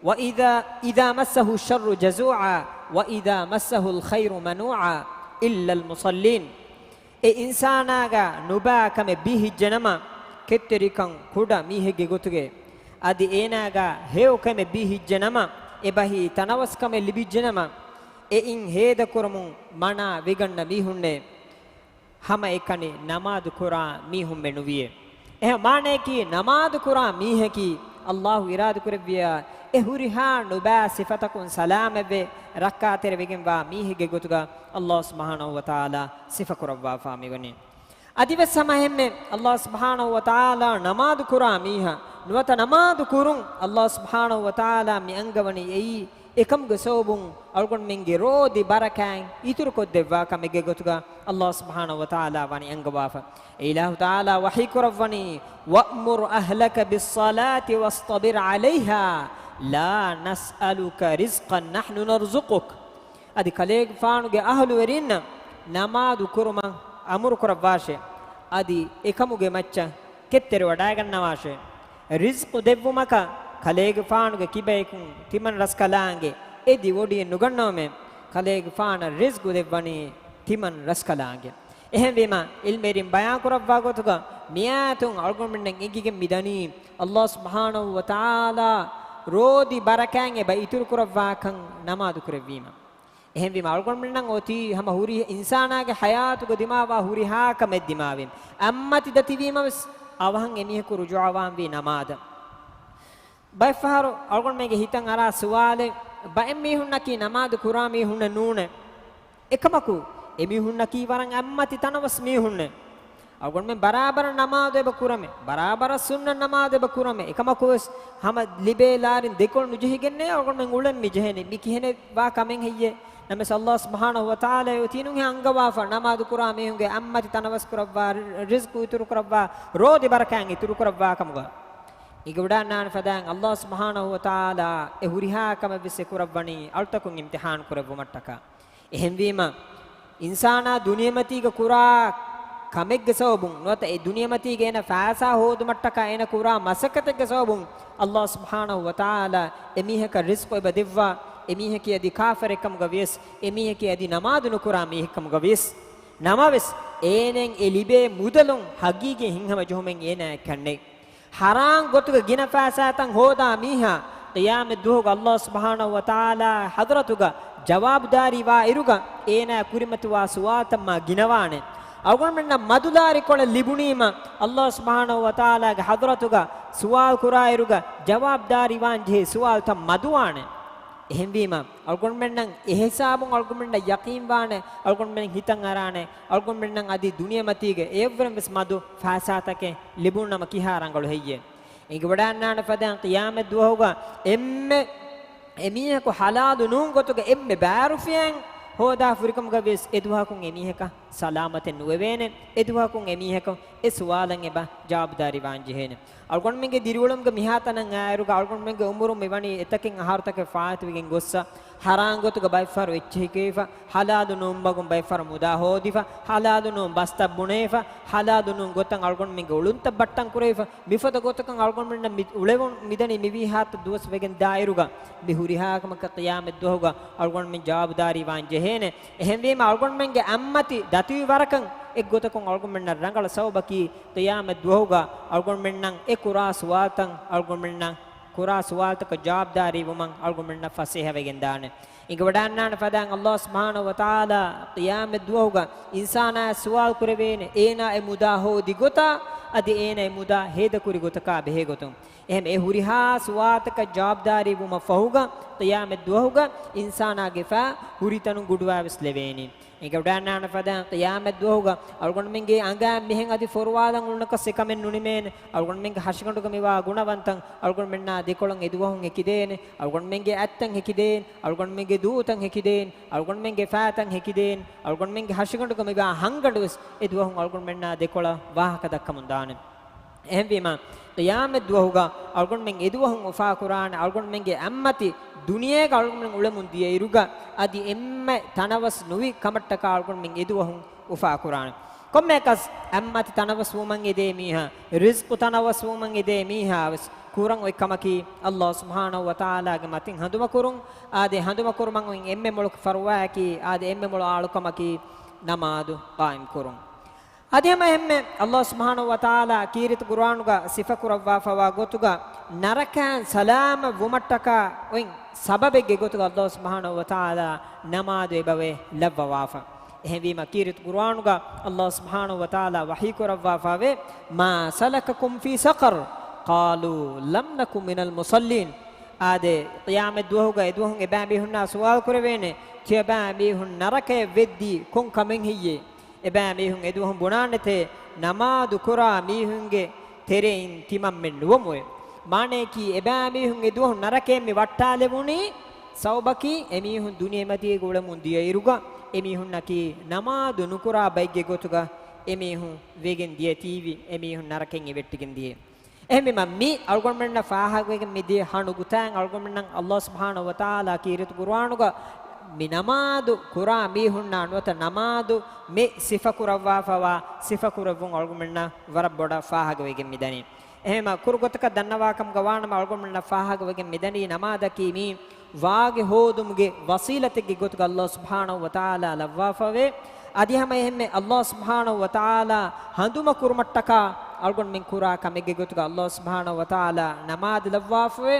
وَإِذَا، إِذَا مَسَّهُ الشَّرُّ جَزُوعًا، وَإِذَا مَسَّهُ الْخَيْرُ مَنُوعًا، إِلَّا الْمُصَلِّينَ. އެ އިންސާނާގަ ނުބައި ކަމެއް ބީހިއްޖެނަމަ، ކެތްތެރިކަން ކުޑަ މީހެއްގެ ގޮތުގައި، އަދި އޭނާގަ ހެޔޮ ކަމެއް ބީހިއްޖެނަމަ، އެބަހީ ތަނަވަސްކަމެއް ލިބިއްޖެނަމަ، އެއިން ހޭދަކުރަމުން މަނާ ވެގަންނަ މީހުންނޭ. ހަމައެކަނި ނަމާދު ކުރާ މީހުންމެ ނުވިޔޭ. އެހެން މާނަޔަކީ، ނަމާދު ކުރާ މީހަކީ، ﷲ އިރާދަކުރެއްވިޔާ، އެ ހުރިހާ ނުބައި ސިފަތަކުން ސަލާމަތްވެ، ރައްކާތެރިވެގެންވާ މީހެއްގެ ގޮތުގަ ﷲ ސުބްޙާނަހޫ ވަތަޢާލާ ސިފަކުރައްވާފާ މިވަނީ. އަދިވެސް ހަމައެހެންމެ ﷲ ސުބްޙާނަހޫ ވަތަޢާލާ ނަމާދު ކުރާ މީހާ ނުވަތަ ނަމާދު ކުރުން ﷲ ސުބްޙާނަހޫ ވަތަޢާލާ މި އަންގަވަނީ އެއީ، އެކަމުގެ ސަބަބުން އަޅުގަނޑުމެންގެ ރޯދި ބަރަކާތް އިތުރުކޮށްދެއްވާ ކަމެއްގެ ގޮތުގަ ﷲ ސުބްޙާނަހޫ ވަތަޢާލާ ވަނީ އަންގަވާފަ. އެ އިލާހު ތަޢާލާ ވަޙީ ކުރައްވަނީ، "وَأْمُرْ أَهْلَكَ بِالصَّلَاةِ وَاصْطَبِرْ عَلَيْهَا لَا نَسْأَلُكَ رِزْقًا نَحْنُ نَرْزُقُكَ." އަދި ކަލޭގެފާނުގެ އަހުލުވެރިންނަށް ނަމާދު ކުރުމަށް އަމުރު ކުރައްވާށޭ. އަދި އެކަމުގެ މައްޗަށް ކެތްތެރިވަޑައިގަންނަވާށޭ. ރިޒްޤު ދެއްވުމަކަށް ކަލޭގެފާނުގެ ކިބައިކުން ތިމަން ރަސްކަލާނގެ އެދި ވޮޑިއެއް ނުގަންނަވަމޭ. ކަލޭގެފާނަށް ރިޒްޤު ދެއްވަނީ ތިމަން ރަސްކަލާނގެ. އެހެންވީމަ، ޢިލްމުވެރިން ބަޔާންކުރައްވާ ގޮތުގަ، މިއާޔަތުން އަޅުގަނޑުމެންނަށް އެނގިގެން މިދަނީ، ﷲ ސުބްޙާނަހޫ ވަތަޢާލާ ރޯދި ބަރަކާތް އެބަ އިތުރުކުރައްވާކަން ނަމާދު ކުރެއްވީމަ. އެހެންވީމަ، އަޅުގަނޑުމެންނަށް އޮތީ ހަމަ ހުރި އިންސާނާގެ ޙަޔާތުގަ ދިމާވާ ހުރިހާ ކަމެއް ދިމާވެން. އަތްމަތި ދަތިވީމަވެސް، އަވަހަށް އެމީހަކު ރުޖޫޢަވާންވީ ނަމާދަށް. ބައެއްފަހަރު އަޅުގަނޑުމެންގެ ހިތަށް އަރާ ސުވާލެއް، ބައެއް މީހުންނަކީ ނަމާދު ކުރާ މީހުންނެއް ނޫނޭ. އެކަމަކު، އެމީހުންނަކީ ވަރަށް އަތްމަތި ތަނަވަސް މީހުންނޭ. އަޅުގަނޑުމެން ބަރާބަރަށް ނަމާދު އެބަ ކުރަމޭ، ބަރާބަރަށް ސުންނަތް ނަމާދު އެބަ ކުރަމޭ. އެކަމަކުވެސް ހަމަ ލިބޭ ލާރިން ދެކޮޅު ނުޖެހިގެންނޭ އަޅުގަނޑުމެން އުޅެން މި ޖެހެނީ. މި ކިހިނެއް ވާ ކަމެއް ހެއްޔޭ؟ ނަމަވެސް ﷲ ސުބްޙާނަހޫ ވަތަޢާލާ އޮތީ ނޫންހޭ އަންގަވާފަ، ނަމާދު ކުރާ މީހުންގެ އަތްމަތި ތަނަވަސް ކުރައްވާ، ރިޒްޤު އިތުރު ކުރައްވާ، ރޯދި ބަރަކާތް އިތުރު ކުރައްވާ ކަމުގަ. އެނގިވަޑައިގަންނާނެ ފަދައިން ﷲ ސުބްޙާނަހޫ ވަތަޢާލާ އެ ހުރިހާ ކަމެއް ވެސް އެ ކުރައްވަނީ އަޅުތަކުން އިމްތިޙާން ކުރެއްވުމަށްޓަކާ. އެހެންވީމަ، އިންސާނާ ދުނިޔެމަތީގަ ކުރާ ކަމެއްގެ ސަބަބުން ނުވަތަ އެ ދުނިޔެމަތީގަ އޭނަ ފައިސާ ހޯދުމަށްޓަކާ އޭނަ ކުރާ މަސައްކަތެއްގެ ސަބަބުން ﷲ ސުބްޙާނަހޫ ވަތަޢާލާ އެމީހަކަށް ރިޒްޤު އެބަ ދެއްވާ، އެމީހަކީ އަދި ކާފަރެއްކަމުގަ ވިޔަސް، އެމީހަކީ އަދި ނަމާދު ނުކުރާ މީހެއްކަމުގަ ވިޔަސް، ނަމަވެސް، އޭނައަށް އެ ލިބޭ މުދަލުން ހަގީގީ ހިތްހަމަޖެހުމެއް އޭނައަށް ކަންނެތް. ޙަރާން ގޮތުގަ ގިނަ ފައިސާތައް ހޯދާ މީހާ، ޤިޔާމަތް ދުވަހުގަ ﷲ ސުބްޙާނަހޫ ވަތަޢާލާ ޙަޟްރަތުގަ ޖަވާބުދާރީ ވާ އިރުގަ، އޭނާ ކުރިމަތިވާ ސުވާލުތައް މާ ގިނަވާނެ. އަޅުގަނޑުމެންނަށް މަދުލާރިކޮޅެއް ލިބުނީމަ، ﷲ ސުބްޙާނަހޫ ވަތަޢާލާގެ ޙަޟްރަތުގަ ސުވާލު ކުރާ އިރުގަ ޖަވާބުދާރީ ވާން ޖެހޭ ސުވާލުތައް މަދުވާނެ. އެހެންވީމަ، އަޅުގަނޑުމެންނަށް އެހިސާބުން އަޅުގަނޑުމެންނަށް ޔަޤީންވާނެ، އަޅުގަނޑުމެން ހިތަށް އަރާނެ، އަޅުގަނޑުމެންނަށް އަދި ދުނިޔެމަތީގެ އެއަށްވުރެން ވެސް މަދު ފައިސާތަކެއް ލިބުނަމަ ކިހާ ރަނގަޅު ހެއްޔޭ؟ އެނގިވަޑައިންނާނެ ފަދައިން ޤިޔާމަތް ދުވަހުގަ އެންމެ އެމީހަކު ޙަލާލު ނޫން ގޮތުގަ އެންމެ ބާރުފިޔައިން ހޯދާ ފުރިކަމުގަ ވިޔަސް އެ ދުވަހަކުން އެމީހަކަށް ސަލާމަތެއް ނުވެވޭނެ. އެ ދުވަހަކުން އެމީހަކު އެ ސުވާލަށް އެބަ ޖަވާބުދާރީ ވާން ޖެހޭނެ. އަޅުގަނޑުމެންގެ ދިރިއުޅުމުގެ މިހާތަނަށް އާއިރުގަ އަޅުގަނޑުމެންގެ އުމުރުން މިވަނީ އެތަކެއް އަހަރުތަކެއް ފާއިތުވެގެން ގޮއްސަ، ޙަރާން ގޮތުގަ ބައެއްފަހަރު އެއްޗެހިކެވިފަ، ޙަލާލު ނޫން މަގުން ބައެއްފަހަރު މުދާ ހޯދިފަ، ޙަލާލު ނޫން ބަސްތައް ބުނެފަ، ޙަލާލު ނޫން ގޮތަށް އަޅުގަނޑުމެންގެ އުޅުންތައް ބައްޓަން ކުރެވިފަ، މިފަދަ ގޮތަކަށް އަޅުގަނޑުމެންނަށް މި އުޅެވުން މިދަނީ މިވީހާތަ ދުވަސް ވެގެން ދާއިރުގަ، މި ހުރިހާ ކަމަކަށް ޤިޔާމަތް ދުވަހުގަ އަޅުގަނޑުމެން ޖަވާބުދާރީ ވާން ޖެހޭނެ. އެހެންވީމަ އަޅުގަނޑުމެންގެ އަތްމަތި ދަތިވި ވަރަކަށް އެއްގޮތަކުން އަޅުގަނޑުމެންނަށް ރަނގަޅަށް ސަބަބަކީ ޤިޔާމަތް ދުވަހުގަ އަޅުގަނޑުމެންނަށް އެ ކުރާ ސުވާލުތައް އަޅުގަނޑުމެންނަށް ކުރާ ސުވާލުތަކަށް ޖަވާބުދާރީ ވުމަށް އަޅުގަނޑުމެންނަށް ފަސޭހަވެގެން ދާނެ. އެނގިވަޑައިންނާނެ ފަދައިން ﷲ ސުބްޙާނަހޫ ވަތަޢާލާ ޤިޔާމަތް ދުވަހުގަ އިންސާނާއަށް ސުވާލު ކުރެވޭނެ، އޭނާ އެ މުދާ ހޯދި ގޮތާ، އަދި އޭނާ އެ މުދާ ހޭދަކުރި ގޮތަކާ ބެހޭ ގޮތުން. އެހެން އެ ހުރިހާ ސުވާލުތަކަށް ޖަވާބުދާރީ ވުމަށް ފަހުގަ، ޤިޔާމަތް ދުވަހުގަ އިންސާނާގެ ފައި ހުރިތަނުން ގުޑުވާވެސް ލެވޭނީ. އެނގިވަޑައިންނާނެ ފަދައިން ޤިޔާމަތް ދުވަހުގަ އަޅުގަނޑުމެންގެ އަނގައިން މިހެން އަދި ފޮރުވާލަން އުޅުނަކަސް އެކަމެއް ނުނިމޭނެ. އަޅުގަނޑުމެންގެ ހަށިގަނޑުގަ މިވާ ގުނަވަންތައް އަޅުގަނޑުމެންނާ ދެކޮޅަށް އެދުވަހުން ހެކިދޭނެ. އަޅުގަނޑުމެންގެ އަތްތައް ހެކިދޭނެ. އަޅުގަނޑުމެންގެ ދޫތައް ހެކިދޭނެ. އަޅުގަނޑުމެންގެ ފައިތައް ހެކިދޭނެ. އަޅުގަނޑުމެންގެ ހަށިގަނޑުގަ މިވާ ހަންގަނޑުވެސް އެދުވަހުން އަޅުގަނޑުމެންނާ ދެކޮޅަށް ވާހަކަ ދައްކަމުން ދާނެ. އެހެންވީމަ، ޤިޔާމަތް ދުވަހުގަ އަޅުގަނޑުމެން އެދުވަހުން އުފާކުރާނެ، އަޅުގަނޑުމެންގެ އަތްމަތި ދުނިޔޭގަ އަޅުގަނޑުމެން އުޅެމުން ދިޔައިރުގަ، އަދި އެންމެ ތަނަވަސް ނުވި ކަމަށްޓަކާ އަޅުގަނޑުމެން އެދުވަހުން އުފާކުރާނެ. ކޮންމެއަކަސް އަތްމަތި ތަނަވަސް ވުމަށް އެދޭ މީހާ، ރިޒްޤު ތަނަވަސް ވުމަށް އެދޭ މީހާވެސް ކުރަން އޮތް ކަމަކީ، ﷲ ސުބްޙާނަހޫ ވަތަޢާލާގެ މަތިން ހަނދުމަކުރުން. އާދެ، ހަނދުމަކުރުމަށް އޮތް އެންމެ މޮޅު ފަރުވާއަކީ، އާދެ، އެންމެ މޮޅު އާޅުކަމަކީ ނަމާދު ޤާއިމްކުރުން. އަދި ހަމަ އެހެންމެ ﷲ ސުބްޙާނަހޫ ވަތަޢާލާ ކީރިތި ޤުރުއާނުގަ ސިފަކުރައްވާފަވާ ގޮތުގަ، ނަރަކައިން ސަލާމަތް ވުމަށްޓަކާ އޮތް ސަބަބެއްގެ ގޮތުގަ ﷲ ސުބްޙާނަހޫ ވަތަޢާލާ ނަމާދު އެބަވޭ ލައްވަވާފަ. އެހެންވީމަ ކީރިތި ޤުރުއާނުގަ ﷲ ސުބްޙާނަހޫ ވަތަޢާލާ ވަޙީކުރައްވާފަވޭ، "ما سلككم في سقر؟ قالوا لم نك من المصلين." އާދެ، ޤިޔާމަތް ދުވަހުގަ އެދުވަހުން އެބައިމީހުންނާ ސުވާލު ކުރެވޭނެ، ތިޔަބައިމީހުން ނަރަކަޔަށް ވެއްދީ ކޮން ކަމެއް ހެއްޔޭ؟ އެބައިމީހުން އެދުވަހުން ބުނާނެތޭ، ނަމާދު ކުރާ މީހުންގެ ތެރެއިން ތިމަންމެން ނުވަމުވެ. މާނަޔަކީ، އެބައިމީހުން އެދުވަހުން ނަރަކައިން މި ވައްޓާލެވުނީ، ސަބަބަކީ އެމީހުން ދުނިޔެމަތީގަ އުޅެމުން ދިޔައިރުގަ، އެމީހުންނަކީ ނަމާދު ނުކުރާ ބައެއްގެ ގޮތުގަ އެމީހުން ވެގެން ދިޔަތީވި، އެމީހުން ނަރަކައިން އެ ވެއްޓިގެން ދިޔަ. އެހެންވީމަ، މި އަޅުގަނޑުމެންނަށް ފާހަގަވެގެން މިދިޔަ ހަނދުގަ އަޅުގަނޑުމެންނަށް ﷲ ސުބްޙާނަހޫ ވަތަޢާލާ ކީރިތި ޤުރުއާނުގަ މި ނަމާދު ކުރާ މީހުންނާ ނުވަތަ ނަމާދު މި ސިފަކުރައްވާފަވާ ސިފަކުރެއްވުން އަޅުގަނޑުމެންނަށް ވަރަށް ބޮޑަށް ފާހަގަވެގެން މިދަނީ. އެހެންމަ ކުރު ގޮތަކަށް ދަންނަވާކަމުގަ ވާނަމަ އަޅުގަނޑުމެންނަށް ފާހަގަވެގެން މިދަނީ ނަމާދަކީ މީ ވާގި ހޯދުމުގެ ވަސީލަތެއްގެ ގޮތުގަ ﷲ ސުބްޙާނަހޫ ވަތަޢާލާ ލައްވާފަވޭ. އަދި ހަމަ އެހެންމެ ﷲ ސުބްޙާނަހޫ ވަތަޢާލާ ހަނދުމަކުރުމަށްޓަކާ އަޅުގަނޑުމެން ކުރާ ކަމެއްގެ ގޮތުގަ ﷲ ސުބްޙާނަހޫ ވަތަޢާލާ ނަމާދު ލައްވާފަވޭ.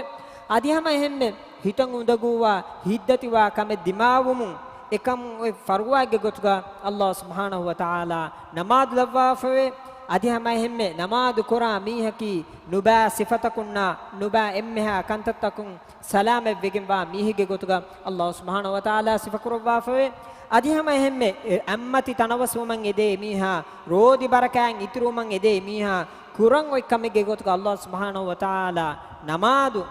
އަދި ހަމަ އެހެންމެ ހިތަށް އުނދަގޫވާ ހިތްދަތިވާ ކަމެއް ދިމާވުމުން އެކަމު އޮތް ފަރުވާއެއްގެ ގޮތުގަ ﷲ ސުބްޙާނަހޫ ވަތަޢާލާ ނަމާދު ލައްވާފަވޭ. އަދި ހަމަ އެހެންމެ ނަމާދު ކުރާ މީހަކީ ނުބައި ސިފަތަކުންނާ ނުބައި އެންމެހާ ކަންތައްތަކުން ސަލާމަތްވެގެންވާ މީހެއްގެ ގޮތުގަ ﷲ ސުބްޙާނަހޫ ވަތަޢާލާ ސިފަކުރައްވާފަވޭ. އަދި ހަމަ އެހެންމެ އެ އަތްމަތި ތަނަވަސްވުމަށް އެދޭ މީހާ، ރޯދި ބަރަކާތް އިތުރުވުމަށް އެދޭ މީހާ، ކުރަން އޮތް ކަމެއްގެ ގޮތުގަ ﷲ ސުބްޙާނަހޫ ވަތަޢާލާ ނަމާދު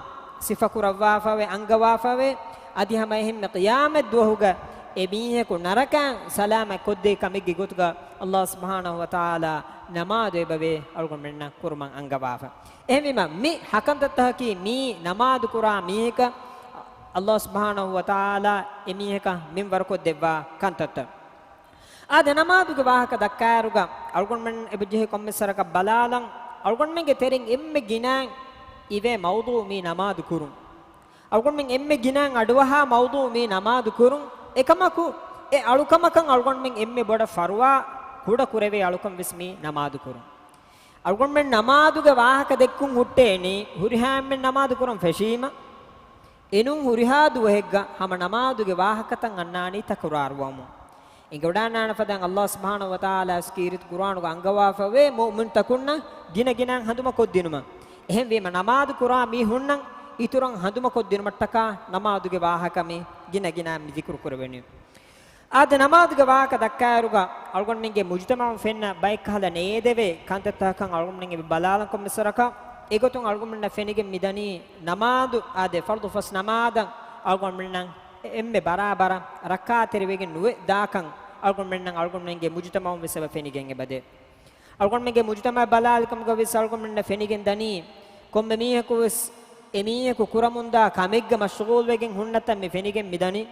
ސިފަކުރައްވާފަވޭ، އަންގަވާފަވޭ. އަދި ހަމަ އެހެންމެ ޤިޔާމަތް ދުވަހުގަ އެ މީހަކު ނަރަކައިން ސަލާމަތް ކޮށްދޭ ކަމެއްގެ ގޮތުގަ ﷲ ސުބްޙާނަހޫ ވަތަޢާލާ ނަމާދު އެބަވޭ އަޅުގަނޑުމެންނަށް ކުރުމަށް އަންގަވާފަ. އެހެންވީމަ، މި ހަކަންތައްތަކަކީ މީ ނަމާދު ކުރާ މީހަކަށް ﷲ ސުބްޙާނަހޫ ވަތަޢާލާ އެ މީހަކަށް މިންވަރުކޮށްދެއްވާ ކަންތައްތައް. އާދެ، ނަމާދުގެ ވާހަކަ ދައްކާއިރުގަ، އަޅުގަނޑުމެން އެބަޖެހޭ ކޮންމެސް ވަރަކަށް ބަލާލަން، އަޅުގަނޑުމެންގެ ތެރެއިން އެންމެ ގިނައިން އިވޭ މައުޟޫޢު މީ ނަމާދު ކުރުން. އަޅުގަނޑުމެން އެންމެ ގިނައިން އަޑުއަހާ މައުޟޫޢު މީ ނަމާދު ކުރުން. އެކަމަކު، އެ އަޅުކަމަކަށް އަޅުގަނޑުމެން އެންމެ ބޮޑަށް ފަރުވާ ކުޑަ ކުރެވޭ އަޅުކަން ވެސް މީ ނަމާދު ކުރުން. އަޅުގަނޑުމެން ނަމާދުގެ ވާހަކަ ދެއްކުން ހުއްޓޭނީ، ހުރިހާ އެންމެން ނަމާދު ކުރަން ފެށީމަ، އެނޫން ހުރިހާ ދުވަހެއްގަ ހަމަ ނަމާދުގެ ވާހަކަތައް އަންނާނީ ތަކުރާރުވަމުން. އެނގިވަޑައިންނާނެ ފަދައިން ﷲ ސުބްޙާނަހޫ ވަތަޢާލާ ވެސް ކީރިތި ޤުރުއާނުގަ އަންގަވާފަވޭ މުއުމިންތަކުންނަށް ގިނަ ގިނައިން ހަނދުމަކޮށްދިނުމަށް. އެހެންވީމަ، ނަމާދު ކުރާ މީހުންނަށް އިތުރަށް ހަނދުމަކޮށްދިނުމަށްޓަކާ ނަމާދުގެ ވާހަކަ މި ގިނަ ގިނަ މި ޒިކުރު ކުރެވެނީ. އާދެ، ނަމާދުގެ ވާހަކަ ދައްކާއިރުގަ އަޅުގަނޑުމެންގެ މުޖުތަމަޢުން ފެންނަ ބައެއްކަހަލަ ނޭދެވޭ ކަންތައްތަކަކަށް އަޅުގަނޑުމެން އެބަ ބަލާލަން ކޮންމެސް ވަރަކަށް. އެގޮތުން އަޅުގަނޑުމެންނަށް ފެނިގެން މިދަނީ ނަމާދު، އާދެ، ފަރުޟު ފަސް ނަމާދަށް އަޅުގަނޑުމެންނަށް އެންމެ ބަރާބަރަށް ރައްކާތެރިވެގެން ނުވެ ދާކަން އަޅުގަނޑުމެންނަށް އަޅުގަނޑުމެންގެ މުޖުތަމަޢުން ވެސް އެބަ ފެނިގެން އެބަދޭ. އަޅުގަނޑުމެންގެ މުޖުތަމަޢަށް ބަލާލިކަމުގަ ވެސް އަޅުގަނޑުމެންނަށް ފެނިގެން ދަނީ، ކޮންމެ މީހަކު ވެސް އެމީހަކު ކުރަމުންދާ ކަމެއްގަ މަޝްޣޫލްވެގެން ހުންނަތަން މި ފެނިގެން މިދަނީ.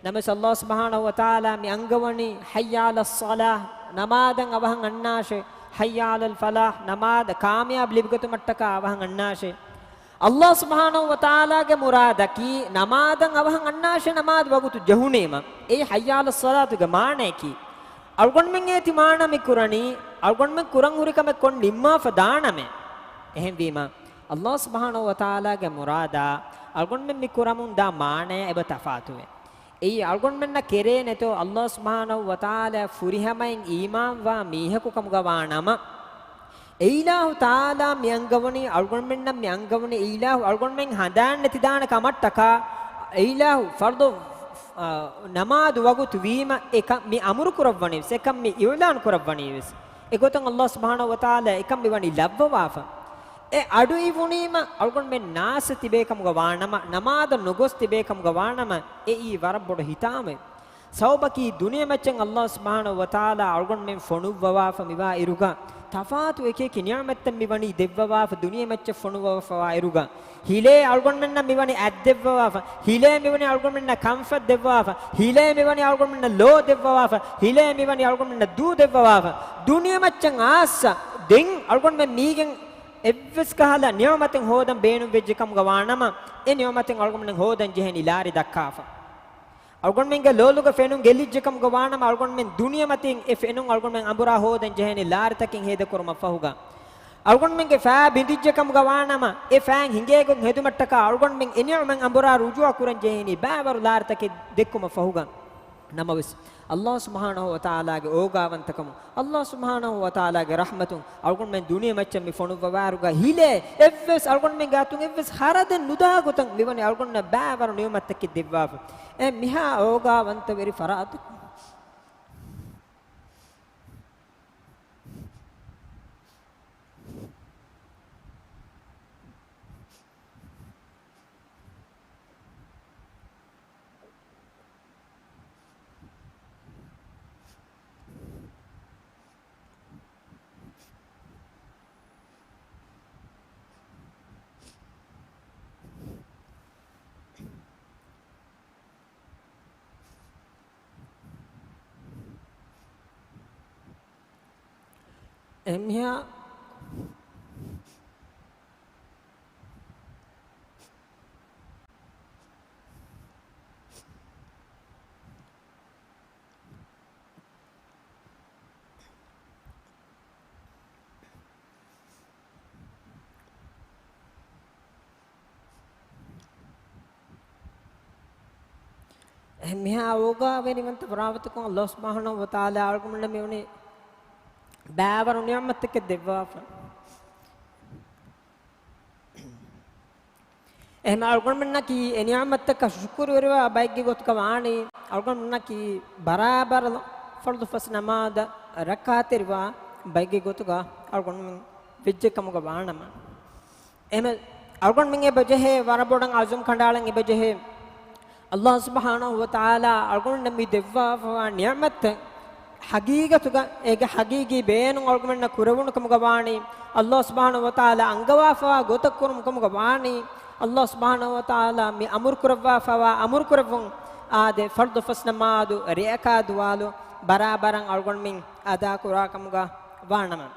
ނަމަވެސް ﷲ ސުބްޙާނަހޫ ވަތަޢާލާ މި އަންގަވަނީ، حي على الصلاة، ނަމާދަށް އަވަހަށް އަންނާށޭ، حي على الفلاح، ނަމާދަށް ކާމިޔާބު ލިބިގަތުމަށްޓަކާ އަވަހަށް އަންނާށޭ. ﷲ ސުބްޙާނަހޫ ވަތަޢާލާގެ މުރާދަކީ، ނަމާދަށް އަވަހަށް އަންނާށޭ، ނަމާދު ވަގުތު ޖެހުނީމަ. އެއީ حي على الصلاة ގެ މާނަޔަކީ. އަޅުގަނޑުމެން އޭތި މާނަ މި ކުރަނީ، އަޅުގަނޑުމެން ކުރަން ހުރި ކަމެއް ކޮށް ނިންމާފަ ދާނަމޭ. އެހެންވީމަ، ﷲ ސުބްޙާނަހޫ ވަތަޢާލާގެ މުރާދާ އަޅުގަނޑުމެން މި ކުރަމުން ދާ މާނަޔާ އެބަ ތަފާތުވޭ. އެއީ އަޅުގަނޑުމެންނަށް ކެރޭނެތޯ، ﷲ ސުބްޙާނަހޫ ވަތަޢާލާ ފުރިހަމައިން އީމާންވާ މީހަކު ކަމުގަ ވާނަމަ، އެއިލާހު ތަޢާލާ މި އަންގަވަނީ، އަޅުގަނޑުމެންނަށް މި އަންގަވަނީ، އެއިލާހު އަޅުގަނޑުމެން ހަނދާން ނެތިދާނެ ކަމަށްޓަކާ، އެއިލާހު ފަރުޟު، އާ، ނަމާދު ވަގުތު ވީމަ، އެކަން މި އަމުރު ކުރައްވަނީ ވެސް، އެކަން މި އިޢުލާން ކުރައްވަނީ ވެސް. އެގޮތުން ﷲ ސުބްޙާނަހޫ ވަތަޢާލާ އެކަން މިވަނީ ލައްވަވާފަ. އެ އަޑު އިވުނީމަ އަޅުގަނޑުމެން ނާސް ތިބޭ ކަމުގަ ވާނަމަ، ނަމާދަށް ނުގޮސް ތިބޭ ކަމުގަ ވާނަމަ، އެއީ ވަރަށް ބޮޑު ހިތާމައެއް. ސަބަބަކީ ދުނިޔެމައްޗަށް ﷲ ސުބްޙާނަހޫ ވަތަޢާލާ އަޅުގަނޑުމެން ފޮނުއްވަވާފަ މިވާ އިރުގަ، ތަފާތު އެކިއެކި ނިޢުމަތްތައް މިވަނީ ދެއްވަވާފަ ދުނިޔެމައްޗަށް ފޮނުއްވަވާފަވާ އިރުގަ. ހިލޭ އަޅުގަނޑުމެންނަށް މިވަނީ އަތް ދެއްވަވާފަ، ހިލޭ މިވަނީ އަޅުގަނޑުމެންނަށް ކަންފަތް ދެއްވަވާފަ، ހިލޭ މިވަނީ އަޅުގަނޑުމެންނަށް ލޯ ދެއްވަވާފަ، ހިލޭ މިވަނީ އަޅުގަނޑުމެންނަށް ދޫ ދެއްވަވާފަ. ދުނިޔެމައްޗަށް އާއްސަ ދެން އަޅުގަނޑުމެން މީގެން އެއްވެސް ކަހަލަ ނިޢުމަތެއް ހޯދަން ބޭނުންވެއްޖެ ކަމުގަ ވާނަމަ، އެ ނިޢުމަތެއް އަޅުގަނޑުމެން ހޯދަން ޖެހެނީ ލާރި ދައްކާފަ. އަޅުގަނޑުމެންގެ ލޯލުގަ ފެނުން ގެއްލިއްޖެ ކަމުގަ ވާނަމަ، އަޅުގަނޑުމެން ދުނިޔެމަތިން އެ ފެނުން އަޅުގަނޑުމެން އަނބުރާ ހޯދަން ޖެހެނީ ލާރިތަކެއް ހޭދަކުރުމަށް ފަހުގަ. އަޅުގަނޑުމެންގެ ފައި ބިނދިއްޖެ ކަމުގަ ވާނަމަ، އެ ފައިން ހިނގޭގޮތް ހެދުމަށްޓަކާ އަޅުގަނޑުމެން އެ ނިޢުމަތް އަނބުރާ ރުޖޫޢަ ކުރަން ޖެހެނީ ބައިވަރު ލާރިތަކެއް ދެއްކުމަށް ފަހުގަ. ނަމަވެސް، ﷲ ސުބްޙާނަހޫ ވަތަޢާލާގެ އޯގާވަންތަކަމުން، ﷲ ސުބްޙާނަހޫ ވަތަޢާލާގެ ރަޙްމަތުން އަޅުގަނޑުމެން ދުނިޔެމައްޗަށް މި ފޮނުއްވަވާއިރުގަ ހިލޭ އެއްވެސް އަޅުގަނޑުމެންގެ އަތުން އެއްވެސް ހަރަދެއް ނުދާ ގޮތަށް މިވަނީ އަޅުގަނޑުމެންނަށް ބައިވަރު ނިޢުމަތްތަކެއް ދެއްވާފަ. އެ މިހާ އޯގާވަންތަވެރި ފަރާތަކުން. އެހެންވީމަ، އެހެންވީމަ، އޯގާވެރިވަންތަ ފަރާތަކުން ﷲ ސުބްޙާނަހޫ ވަތަޢާލާ އަޅުގަނޑުމެންނަށް މިވަނީ ބައިވަރު ނިޢުމަތްތަކެއް ދެއްވާފަ. އެހެންވީމަ އަޅުގަނޑުމެންނަކީ އެ ނިޢުމަތްތަކަށް ޝުކުރުވެރިވާ ބައެއްގެ ގޮތުގަ ވާނީ، އަޅުގަނޑުމެންނަކީ ބަރާބަރަށް ފަރުޟު ފަސް ނަމާދަށް ރައްކާތެރިވާ ބައެއްގެ ގޮތުގަ އަޅުގަނޑުމެން ވެއްޖެ ކަމުގަ ވާނަމަ. އެހެންވެ، އަޅުގަނޑުމެން އެބަޖެހޭ ވަރަށް ބޮޑަށް އަޒުމް ކަނޑައަޅަން އެބަޖެހޭ. ﷲ ސުބްޙާނަހޫ ވަތަޢާލާ އަޅުގަނޑުމެންނަށް މި ދެއްވާފަވާ ނިޢުމަތްތައް ޙަޤީޤަތުގަ އޭގެ ޙަޤީޤީ ބޭނުން އަޅުގަނޑުމެންނަށް ކުރެވުނު ކަމުގަ ވާނީ، ﷲ ސުބްޙާނަހޫ ވަތަޢާލާ އަންގަވާފަވާ ގޮތަށް ކުރުމު ކަމުގަ ވާނީ، ﷲ ސުބްޙާނަހޫ ވަތަޢާލާ މި އަމުރު ކުރައްވާފަވާ އަމުރު ކުރެއްވުން، އާދެ، ފަރުޟު ފަސް ނަމާދު، ރެއަކާ ދުވާލު ބަރާބަރަށް އަޅުގަނޑުމެން އަދާ ކުރާ ކަމުގަ ވާނަމަ.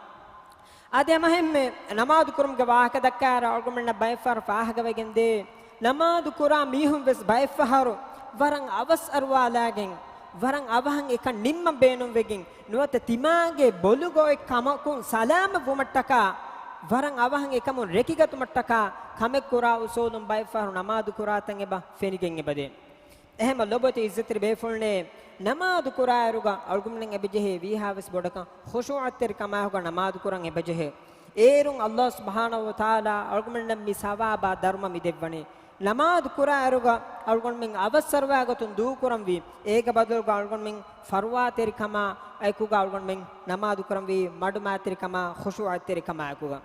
އާދެ، ހަމައެހެންމެ ނަމާދު ކުރުމުގެ ވާހަކަ ދައްކާއިރު އަޅުގަނޑުމެންނަށް ބައެއްފަހަރު ފާހަގަވެގެންދޭ، ނަމާދު ކުރާ މީހުން ވެސް ބައެއްފަހަރު ވަރަށް އަވަސް އަރުވާލާގެން، ވަރަށް އަވަހަށް އެކަން ނިންމަން ބޭނުންވެގެން، ނުވަތަ ތިމާގެ ބޮލުގަ އޮތް ކަމަކުން ސަލާމަތް ވުމަށްޓަކާ، ވަރަށް އަވަހަށް އެކަމުން ރެކިގަތުމަށްޓަކާ ކަމެއް ކުރާ އުސޫލުން ބައެއްފަހަރު ނަމާދު ކުރާތަން އެބަ ފެނިގެން އެބަދޭ. އެހެންމަ ލޮބުވެތި އިއްޒަތްތެރި ބޭފުޅުންނޭ، ނަމާދު ކުރާއިރުގަ އަޅުގަނޑުމެން އެބަޖެހޭ ވީހާވެސް ބޮޑަކަށް ޚުޝޫޢަތްތެރި ކަމާއެކުގަ ނަމާދު ކުރަން އެބަޖެހޭ. އޭރުން ﷲ ސުބްޙާނަހޫ ވަތަޢާލާ އަޅުގަނޑުމެންނަށް މި ސަވާބާ ދަރުމަ މި ދެއްވަނީ. ނަމާދު ކުރާއިރުގަ އަޅުގަނޑުމެން އަވަސްއަރުވާ ގޮތުން ދޫކުރަންވީ، އޭގެ ބަދަލުގަ އަޅުގަނޑުމެން ފަރުވާތެރިކަމާ އެކުގަ އަޅުގަނޑުމެން ނަމާދު ކުރަންވީ، މަޑުމައިތިރިކަމާ ޚުޝޫޢަތެރިކަމާ އެކުގަ.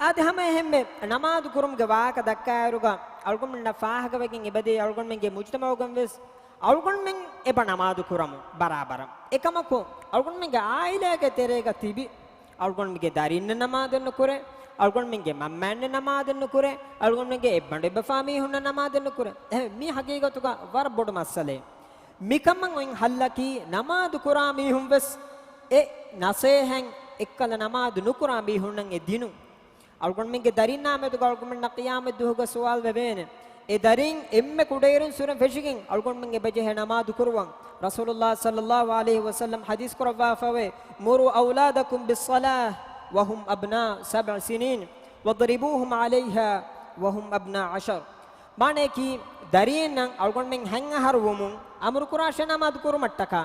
އާދެ، ހަމައެހެންމެ ނަމާދު ކުރުމުގެ ވާހަކަ ދައްކާއިރުގަ އަޅުގަނޑުމެންނަށް ފާހަގަވެގެން އެބަދޭ، އަޅުގަނޑުމެންގެ މުޖުތަމަޢުގަން ވެސް އަޅުގަނޑުމެން އެބަ ނަމާދު ކުރަމު ބަރާބަރަށް. އެކަމަކު، އަޅުގަނޑުމެންގެ ޢާއިލާގެ ތެރޭގަ ތިބި އަޅުގަނޑުމެންގެ ދަރީންނެއް ނަމާދެއް ނުކުރޭ، އަޅުގަނޑުމެންގެ މަންމައިންނެއް ނަމާދެއް ނުކުރޭ، އަޅުގަނޑުމެންގެ އެއްބަނޑު އެއްބަފާ މީހުންނެއް ނަމާދެއް ނުކުރޭ. އެހެން މީ ހަގީގަތުގަ ވަރަށް ބޮޑު މައްސަލައެއް. މިކަމަށް އޮތް ހައްލަކީ، ނަމާދު ކުރާ މީހުން ވެސް އެ ނަސޭހަތް އެއްކަލަ ނަމާދު ނުކުރާ މީހުންނަށް އެ ދިނުން. އަޅުގަނޑުމެންގެ ދަރީންނާ މެދުގަ އަޅުގަނޑުމެންނަށް ޤިޔާމަތް ދުވަހުގަ ސުވާލު ވެވޭނެ. އެ ދަރީން އެންމެ ކުޑައިރުން ސުރެން ފެށިގެން އަޅުގަނޑުމެން އެބަޖެހޭ ނަމާދު ކުރުވަން. ރަސޫލުﷲ ޞައްލަﷲ ޢަލައިހި ވަސައްލަމް ޙަދީޘް ކުރައްވާފަވޭ، "مروا أولادكم بالصلاة وهم أبناء سبع سنين واضربوهم عليها وهم أبناء عشر." މާނަޔަކީ، ދަރީންނަށް އަޅުގަނޑުމެން ހަތް އަހަރު ވުމުން އަމުރު ކުރާށޭ ނަމާދު ކުރުމަށްޓަކާ،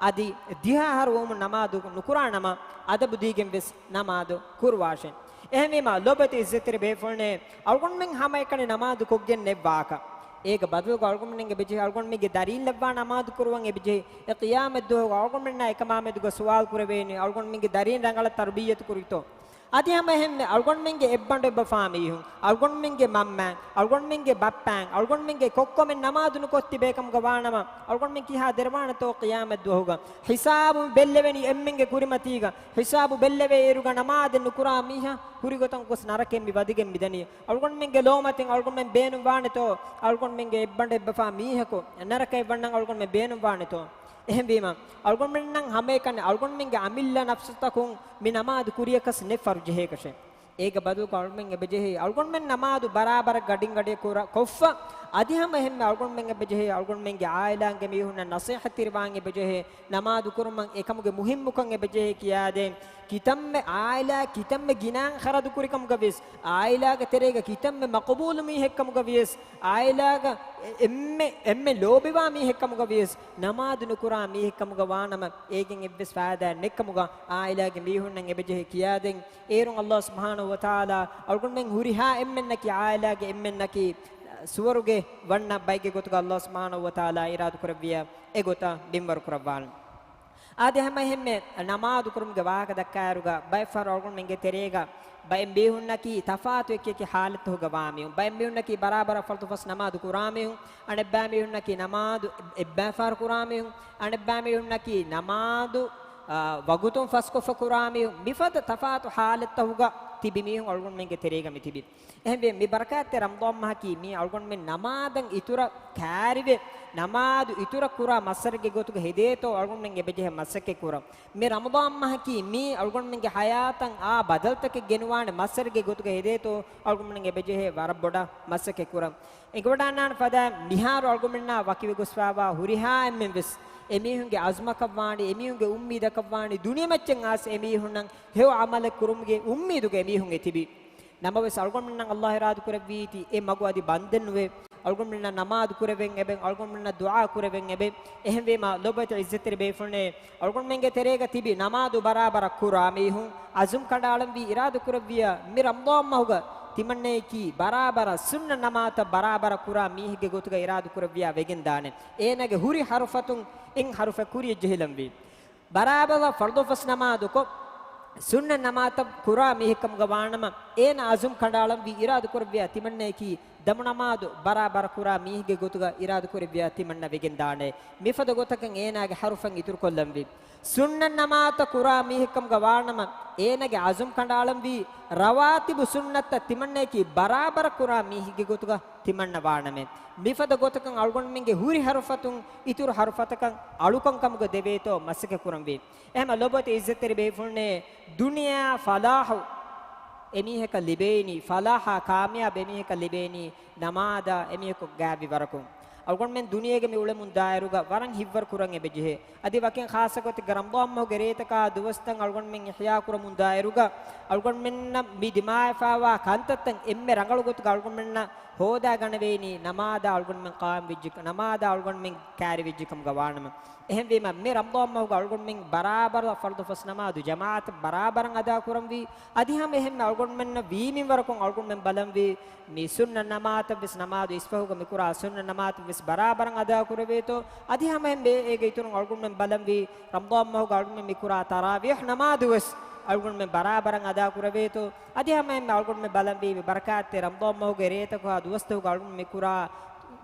އަދި ދިހަ އަހަރު ވުމުން ނަމާދު ނުކުރާނަމަ، އަދަބު ދީގެން ވެސް ނަމާދު ކުރުވާށޭ. އެހެންވީމަ، ލޯބިވެތި ޢިއްޒަތްތެރި ބޭފުޅުންނޭ، އަޅުގަނޑުމެން ހަމައެކަނި ނަމާދު ކޮށްގެން ނެއްވާކަށް. އޭގެ ބަދަލުގަ އަޅުގަނޑުމެން އެބަޖެހޭ، އަޅުގަނޑުމެންގެ ދަރީން ލައްވާ ނަމާދު ކުރުވަން އެބަޖެހޭ. އެ ޤިޔާމަތް ދުވަހުގަ އަޅުގަނޑުމެންނާ އެކަމާ މެދުގަ ސުވާލު ކުރެވޭނީ، އަޅުގަނޑުމެންގެ ދަރީން ރަނގަޅަށް ތަރުބިއްޔަތު ކުރީތޯ؟ އަދި ހަމައެހެންމެ އަޅުގަނޑުމެންގެ އެއްބަނޑު އެއްބަފާ މީހުން، އަޅުގަނޑުމެންގެ މަންމައިން، އަޅުގަނޑުމެންގެ ބައްޕައިން، އަޅުގަނޑުމެންގެ ކޮއްކޮމެން ނަމާދު ނުކޮށް ތިބޭކަމުގަ ވާނަމަ، އަޅުގަނޑުމެން ކިހާ ދެރަވާނެތޯ ޤިޔާމަތް ދުވަހުގަ؟ ހިސާބު ބެއްލެވެނީ އެންމެންގެ ކުރިމަތީގަ. ހިސާބު ބެއްލެވޭ އިރުގަ ނަމާދެއް ނުކުރާ މީހާ ހުރި ގޮތަށް ގޮސް ނަރަކައިން މި ވަދެގެން މިދަނީ. އަޅުގަނޑުމެންގެ ލޯމަތިން އަޅުގަނޑުމެން ބޭނުންވާނެތޯ؟ އަޅުގަނޑުމެންގެ އެއްބަނޑު އެއްބަފާ މީހަކު ނަރަކައަށް ވަންނަން އަޅުގަނޑުމެން ބޭނުންވާނެތޯ؟ އެހެންވީމަ، އަޅުގަނޑުމެންނަށް ހަމައެކަނި އަޅުގަނޑުމެންގެ އަމިއްލަ ނަފްސުތަކުން މި ނަމާދު ކުރިޔަކަސް ނެތް ފަރު ޖެހޭކަށެއް. އޭގެ ބަދަލުގަ އަޅުގަނޑުމެން އެބަޖެހޭ، އަޅުގަނޑުމެން ނަމާދު ބަރާބަރަށް ގަޑިން ގަޑިއަށް ކުރ-، ކޮށްފަ، އަދި ހަމަ އެހެންމެ އަޅުގަނޑުމެން އެބަޖެހޭ، އަޅުގަނޑުމެންގެ އާއިލާގެ މީހުންނަށް ނަސޭހަތްތެރިވާން އެބަޖެހޭ، ނަމާދު ކުރުމަށް އެކަމުގެ މުހިއްމުކަން އެބަޖެހޭ ކިޔާދޭން. ކިތަންމެ އާއިލާ، ކިތަންމެ ގިނައިން ޚަރަދު ކުރިކަމުގަ ވިޔަސް، އާއިލާގެ ތެރޭގަ ކިތަންމެ މަޤުބޫލު މީހެއްކަމުގަ ވިޔަސް، އާއިލާގަ އެ-، އެންމެ، އެންމެ ލޯބިވާ މީހެއްކަމުގަ ވިޔަސް، ނަމާދު ނުކުރާ މީހެއްކަމުގަ ވާނަމަ، އޭގެން އެއްވެސް ފައިދާއެއް ނެތްކަމުގަ އާއިލާގެ މީހުންނަށް އެބަޖެހޭ ކިޔާދޭން. އޭރުން ﷲ ސުބްޙާނަހޫ ވަތަޢާލާ އަޅުގަނޑުމެން ހުރިހާ އެންމެންނަކީ، އާއިލާގެ އެންމެންނަކީ، ސުވަރުގެ ވަންނަ ބައެއްގެ ގޮތުގަ ﷲ ސުބްޙާނަހޫ ވަތަޢާލާ އިރާދަކުރެއްވިޔާ އެގޮތަށް މިންވަރު ކުރައްވާނެ. އާދެ، ހަމައެހެންމެ ނަމާދު ކުރުމުގެ ވާހަކަ ދައްކާއިރުގަ، ބައެއް ފަހަރު އަޅުގަނޑުމެންގެ ތެރޭގަ ބައެއް މީހުންނަކީ ތަފާތު އެކި އެކި ޙާލަތްތަކުގަ ވާ މީހުން. ބައެއް މީހުންނަކީ ބަރާބަރަށް ފަރުޟު ފަސް ނަމާދު ކުރާ މީހުން. އަނެއްބައި މީހުންނަކީ ނަމާދު އެއްބައި ފަހަރު ކުރާ މީހުން. އަނެއްބައި މީހުންނަކީ ނަމާދު، އާ، ވަގުތުން ފަސްކޮށްފަ ކުރާ މީހުން. މިފަދަ ތަފާތު ޙާލަތްތަކުގަ ތިބި މީހުން އަޅުގަނޑުމެންގެ ތެރޭގަ މި ތިބި. އެހެންވެ، މި ބަރަކާތްތެރި ރަމަޟާން މަހަކީ މީ އަޅުގަނޑުމެން ނަމާދަށް އިތުރަށް ކައިރިވެ، ނަމާދު އިތުރަށް ކުރާ މައްސަރެއްގެ ގޮތުގަ ހެދޭތޯ އަޅުގަނޑުމެން އެބަޖެހޭ މަސައްކަތް ކުރަން. މި ރަމަޟާން މަހަކީ މީ އަޅުގަނޑުމެންގެ ޙަޔާތަށް އާ ބަދަލުތަކެއް ގެނުވާނެ މައްސަރެއްގެ ގޮތުގަ ހެދޭތޯ އަޅުގަނޑުމެން އެބަޖެހޭ ވަރަށް ބޮޑަށް މަސައްކަތް ކުރަން. އެނގިވަޑާންނާނެ ފަދައިން މިހާރު އަޅުގަނޑުމެންނާ ވަކިވެގޮސްފައިވާ ހުރިހާ އެންމެން ވެސް އެމީހުންގެ އަޒުމަކަށްވާނީ، އެމީހުންގެ އުއްމީދަކަށްވާނީ، ދުނިޔެމައްޗަށް އާސް އެމީހުންނަށް ހެޔޮ ޢަމަލެއް ކުރުމުގެ އުއްމީދުގަ އެމީހުން އެތިބި. ނަމަވެސް، އަޅުގަނޑުމެންނަށް ﷲ އިރާދަކުރެއްވީތީ، އެ މަގު އަދި ބަންދެއް ނުވޭ. އަޅުގަނޑުމެންނަށް ނަމާދު ކުރެވެން އެބެ، އަޅުގަނޑުމެންނަށް ދުޢާ ކުރެވެން އެބެ. އެހެންވީމާ، ލޯބިވެތި ޢިއްޒަތްތެރި ބޭފުޅުންނޭ، އަޅުގަނޑުމެންގެ ތެރޭގަ ތިބި ނަމާދު ބަރާބަރަށް ކުރާ މީހުން، އަޒުމް ކަނޑައަޅަންވީ އިރާދަކުރެއްވިޔާ، މި ރަމަޟާން މަހުގަ ތިމަންނަޔަކީ ބަރާބަރަށް ސުންނަ ނަމާދުތައް ބަރާބަރަށް ކުރާ މީހެއްގެ ގޮތުގަ އިރާދަކުރެއްވިޔާ ވެގެންދާނެ. އޭނާގެ ހުރި ޙަރުފަތުން އެއް ޙަރުފެއް ކުރިޔަށް ޖެހިލަންވީ. ބަރާބަރަށް ފަރުޟު ފަސް ނަމާދުކޮށް، ސުންނަ ނަމާދުތައް ކުރާ މީހެއްކަމުގަ ވާނަމަ، އޭނާ އަޒުމް ކަނޑައަޅަންވީ އިރާދަކުރެއްވިޔާ ތިމަންނަޔަކީ ދަމު ނަމާދު ބަރާބަރަށް ކުރާ މީހެއްގެ ގޮތުގަ އިރާދަކުރެއްވިޔާ ތިމަންނަ ވެގެންދާނެ. މިފަދަ ގޮތަކަށް އޭނާގެ ޙަރުފަށް އިތުރުކޮށްލަންވީ. ސުންނަ ނަމާދުތައް ކުރާ މީހެއްކަމުގަ ވާނަމަ، އޭނާގެ އަޒުމް ކަނޑައަޅަންވީ ރަވާތިބު ސުންނަތައް ތިމަންނަޔަކީ ބަރާބަރަށް ކުރާ މީހެއްގެ ގޮތުގަ ތިމަންނަ ވާނަމޭ. މިފަދަ ގޮތަކަށް އަޅުގަނޑުމެންގެ ހުރި ޙަރުފަތުން އިތުރު ޙަރުފަތަކަށް އަޅުކަންކަމުގަ ދެވޭތޯ މަސައްކަތް ކުރަންވީ. އެހެންމަ ލޯބިވެތި ޢިއްޒަތްތެރި ބޭފުޅުންނޭ، ދުނިޔެއާ ފަލާޙު އެމީހަކަށް ލިބޭނީ، ފަލާޙާ ކާމިޔާބު އެމީހަކަށް ލިބޭނީ ނަމާދާ އެމީހަކު ގާތްވި ވަރަކުން. އަޅުގަނޑުމެން ދުނިޔޭގަ މި އުޅެމުން ދާއިރުގަ ވަރަށް ހިތްވަރު ކުރަން އެބަޖެހޭ. އަދި ވަކިން ޚާއްޞަ ގޮތެއްގަ ރަމަޟާން މަހުގެ ރޭތަކާ ދުވަސްތައް އަޅުގަނޑުމެން އިޙްޔާ ކުރަމުން ދާއިރުގަ އަޅުގަނޑުމެންނަށް މި ދިމާވެފައިވާ ކަންތައްތައް އެންމެ ރަނގަޅު ގޮތުގަ އަޅުގަނޑުމެންނަށް ހޯދާގަނެވޭނީ ނަމާދާ އަޅުގަނޑުމެން ޤާއިމް ވެއްޖެ، ނަމާދާ އަޅުގަނޑުމެން ކާރިވެއްޖެ ކަމުގަ ވާނަމަ. އެހެންވީމަ، މި ރަމަޟާން މަހުގަ އަޅުގަނޑުމެން ބަރާބަރަށް ފަރުޟު ފަސް ނަމާދު ޖަމާޢަތަށް ބަރާބަރަށް އަދާ ކުރަންވީ. އަދި ހަމަ އެހެންމެ އަޅުގަނޑުމެންނަށް ވީ މިންވަރަކުން އަޅުގަނޑުމެން ބަލަންވީ، މި ސުންނަ ނަމާދަށްވެސް ނަމާދު އިސްފަހުގަ މިކުރާ ސުންނަ ނަމާދަށްވެސް ބަރާބަރަށް އަދާ ކުރެވޭތޯ. އަދި ހަމަ އެހެންމެ އޭގެ އިތުރުން އަޅުގަނޑުމެން ބަލަންވީ، ރަމަޟާން މަހުގަ އަޅުގަނޑުމެން މިކުރާ ތަރާވީޙް ނަމާދުވެސް އަޅުގަނޑުމެން ބަރާބަރަށް އަދާ ކުރެވޭތޯ. އަދި ހަމަ އެހެންމެ އަޅުގަނޑުމެން ބަލަންވީ، މި ބަރަކާތްތެރި ރަމަޟާން މަހުގެ ރޭތަކުގަ ދުވަސްތަކުގަ އަޅުގަނޑުމެން މިކުރާ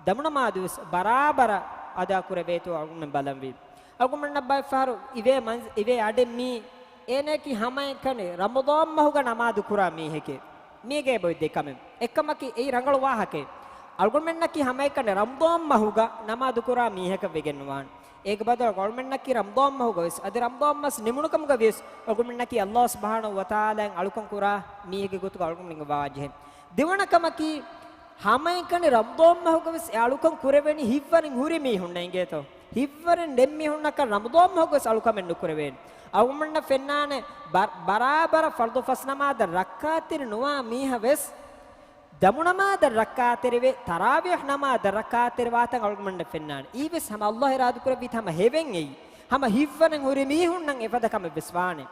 ދަމުނަމާދުވެސް ބަރާބަރަށް އަދާ ކުރެވޭތޯ އަޅުގަނޑުމެން ބަލަންވީ. އަޅުގަނޑުމެންނަށް ބައެއްފަހަރު އިވޭ މަންޒި-، އިވޭ އަޑެއް މީ، އޭނައަކީ ހަމައެކަނި ރަމަޟާން މަހުގަ ނަމާދު ކުރާ މީހެކޭ. މީގެ އެބައޮތް ދެކަމެއް. އެއްކަމަކީ އެއީ ރަނގަޅު ވާހަކައެއް. އަޅުގަނޑުމެންނަކީ ހަމައެކަނި ރަމަޟާން މަހުގަ ނަމާދު ކުރާ މީހަކަށް ވެގެން ނުވާނެ. އޭގެ ބަދަލު އަޅުގަނޑުމެންނަކީ ރަމަޟާން މަހުގަ ވެސް، އަދި ރަމަޟާން މަސް ނިމުނު ކަމުގަ ވިޔަސް، އަޅުގަނޑުމެންނަކީ ﷲ ސުބްޙާނަހޫ ވަތަޢާލާއިން އަޅުކަން ކުރާ މީހެއްގެ ގޮތުގަ އަޅުގަނޑުމެން ވާ ޖެހޭ. ދެވަނަ ކަމަކީ، ހަމައެކަނި ރަމަޟާން މަހުގަ ވެސް އެ އަޅުކަން ކުރެވެނީ ހިތްވަރެއް ހުރި މީހުންނަށް އިނގޭތޯ. ހިތްވަރެއް ނެތް މީހުންނަކަށް ރަމަޟާން މަހުގަ ވެސް އަޅުކަމެއް ނުކުރެވޭނެ. އަޅުގަނޑުމެންނަށް ފެންނާނެ، ބަ-، ބަރާބަރަށް ފަރުޟު ފަސް ނަމާދަށް ރައްކާތެރި ނުވާ މީހަށް ވެސް، ދަމުނަމާދަށް ރައްކާތެރިވެ، ތަރާވީޙް ނަމާދަށް ރައްކާތެރި ވާތަން އަޅުގަނޑުމެންނަށް ފެންނާނެ. އީވެސް ހަމަ ﷲ އިރާދަ ކުރެއްވީތަ ހަމަ ހެވެން އެއީ. ހަމަ ހިތްވަރެއް ހުރި މީހުންނަށް އެފަދަ ކަމެއް ވެސް ވާނެ.